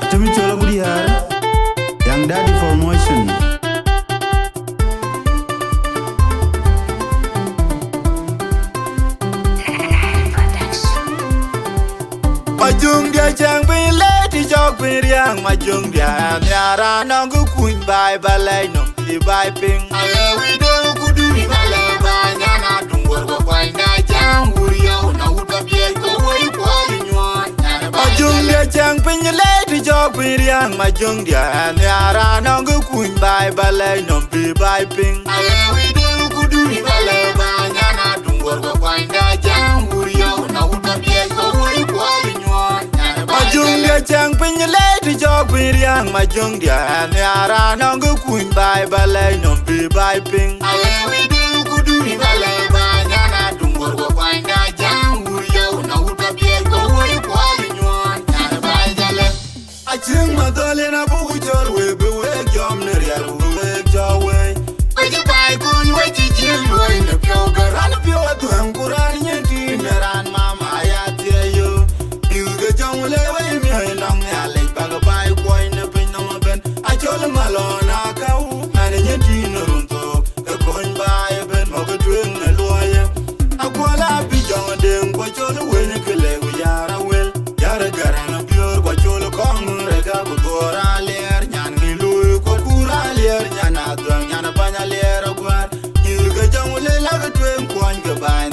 Tumi cɔl Abudiar, Young Daddy Promotion. Majöŋdiä cäŋ piny lɛ̈i të cɔk piny riääk, majöŋdiä nhiaar anɔŋ kë kuny baai ba lɛc nɔm. Bï baai piŋ. Aye wïc döŋ ku duni ba lɛ ba nyan a tuŋ wär ba kuany da cäŋ wur yɔu na wut ba biɛc ku woi kuɔl nyuɔɔn. Majöŋdiä cäŋ piny lɛ̈i të cɔk piny riääk, majöŋdiä nhiaar anɔŋ kë kuny baai ba lɛc nɔm bï baai piŋ. Aye wïc döŋ ku duni ba lɛ ba nyan a tuŋ wär ba kuany da cäŋ wur yɔu na wut ba biɛc ku woi kuɔl nyuɔɔn. Majöŋdiä cäŋ piny lɛ̈i të cɔk piny riääk, majöŋdiä nhiaar anɔŋ kë kuny baai ba lɛc nɔm bï baai piŋ. Aye wïc döŋ ku duni ba lɛ ba nyan a tuŋ wär ba kuany da cäŋ wur yɔu na wut ba biɛc ku woi kuɔl nyuɔɔn. Nyan baai jalë. Acïŋ madhɔl yen abuk cɔl wek bï wek jɔm në riɛl bï wek jɔ wei. Wecï baai kuny wecï jiël luɔi në piɔ̈u ke raan piɔ̈u adhuɛ̈ŋ ku raan nyin tïïn në raan mama ya thiëëc yo. Piu ke jɔŋ le wei miɔ̈c nɔŋ Nhialic bäk baai kuɔny në piny nɔm ëbën. Acɔl malɔn akäu, man nyin tïïn në run thok, ke kony baai ëbën mɔ̈k tueŋ në luɔiyë. Akuɔl abï jɔŋ deŋ ku acɔl wëny ke lek yar awël. Yar gɛrɛn abiöör ku acɔl kɔŋ rek aku dhuɔɔr aliɛɛr nyan ŋic luui ku kur aliɛɛr nyan adhuɛ̈ŋ nyan bäny aliɛɛr aguäär. Nyïïr ke jɔŋ le lak tueŋ kuɔny ke baai.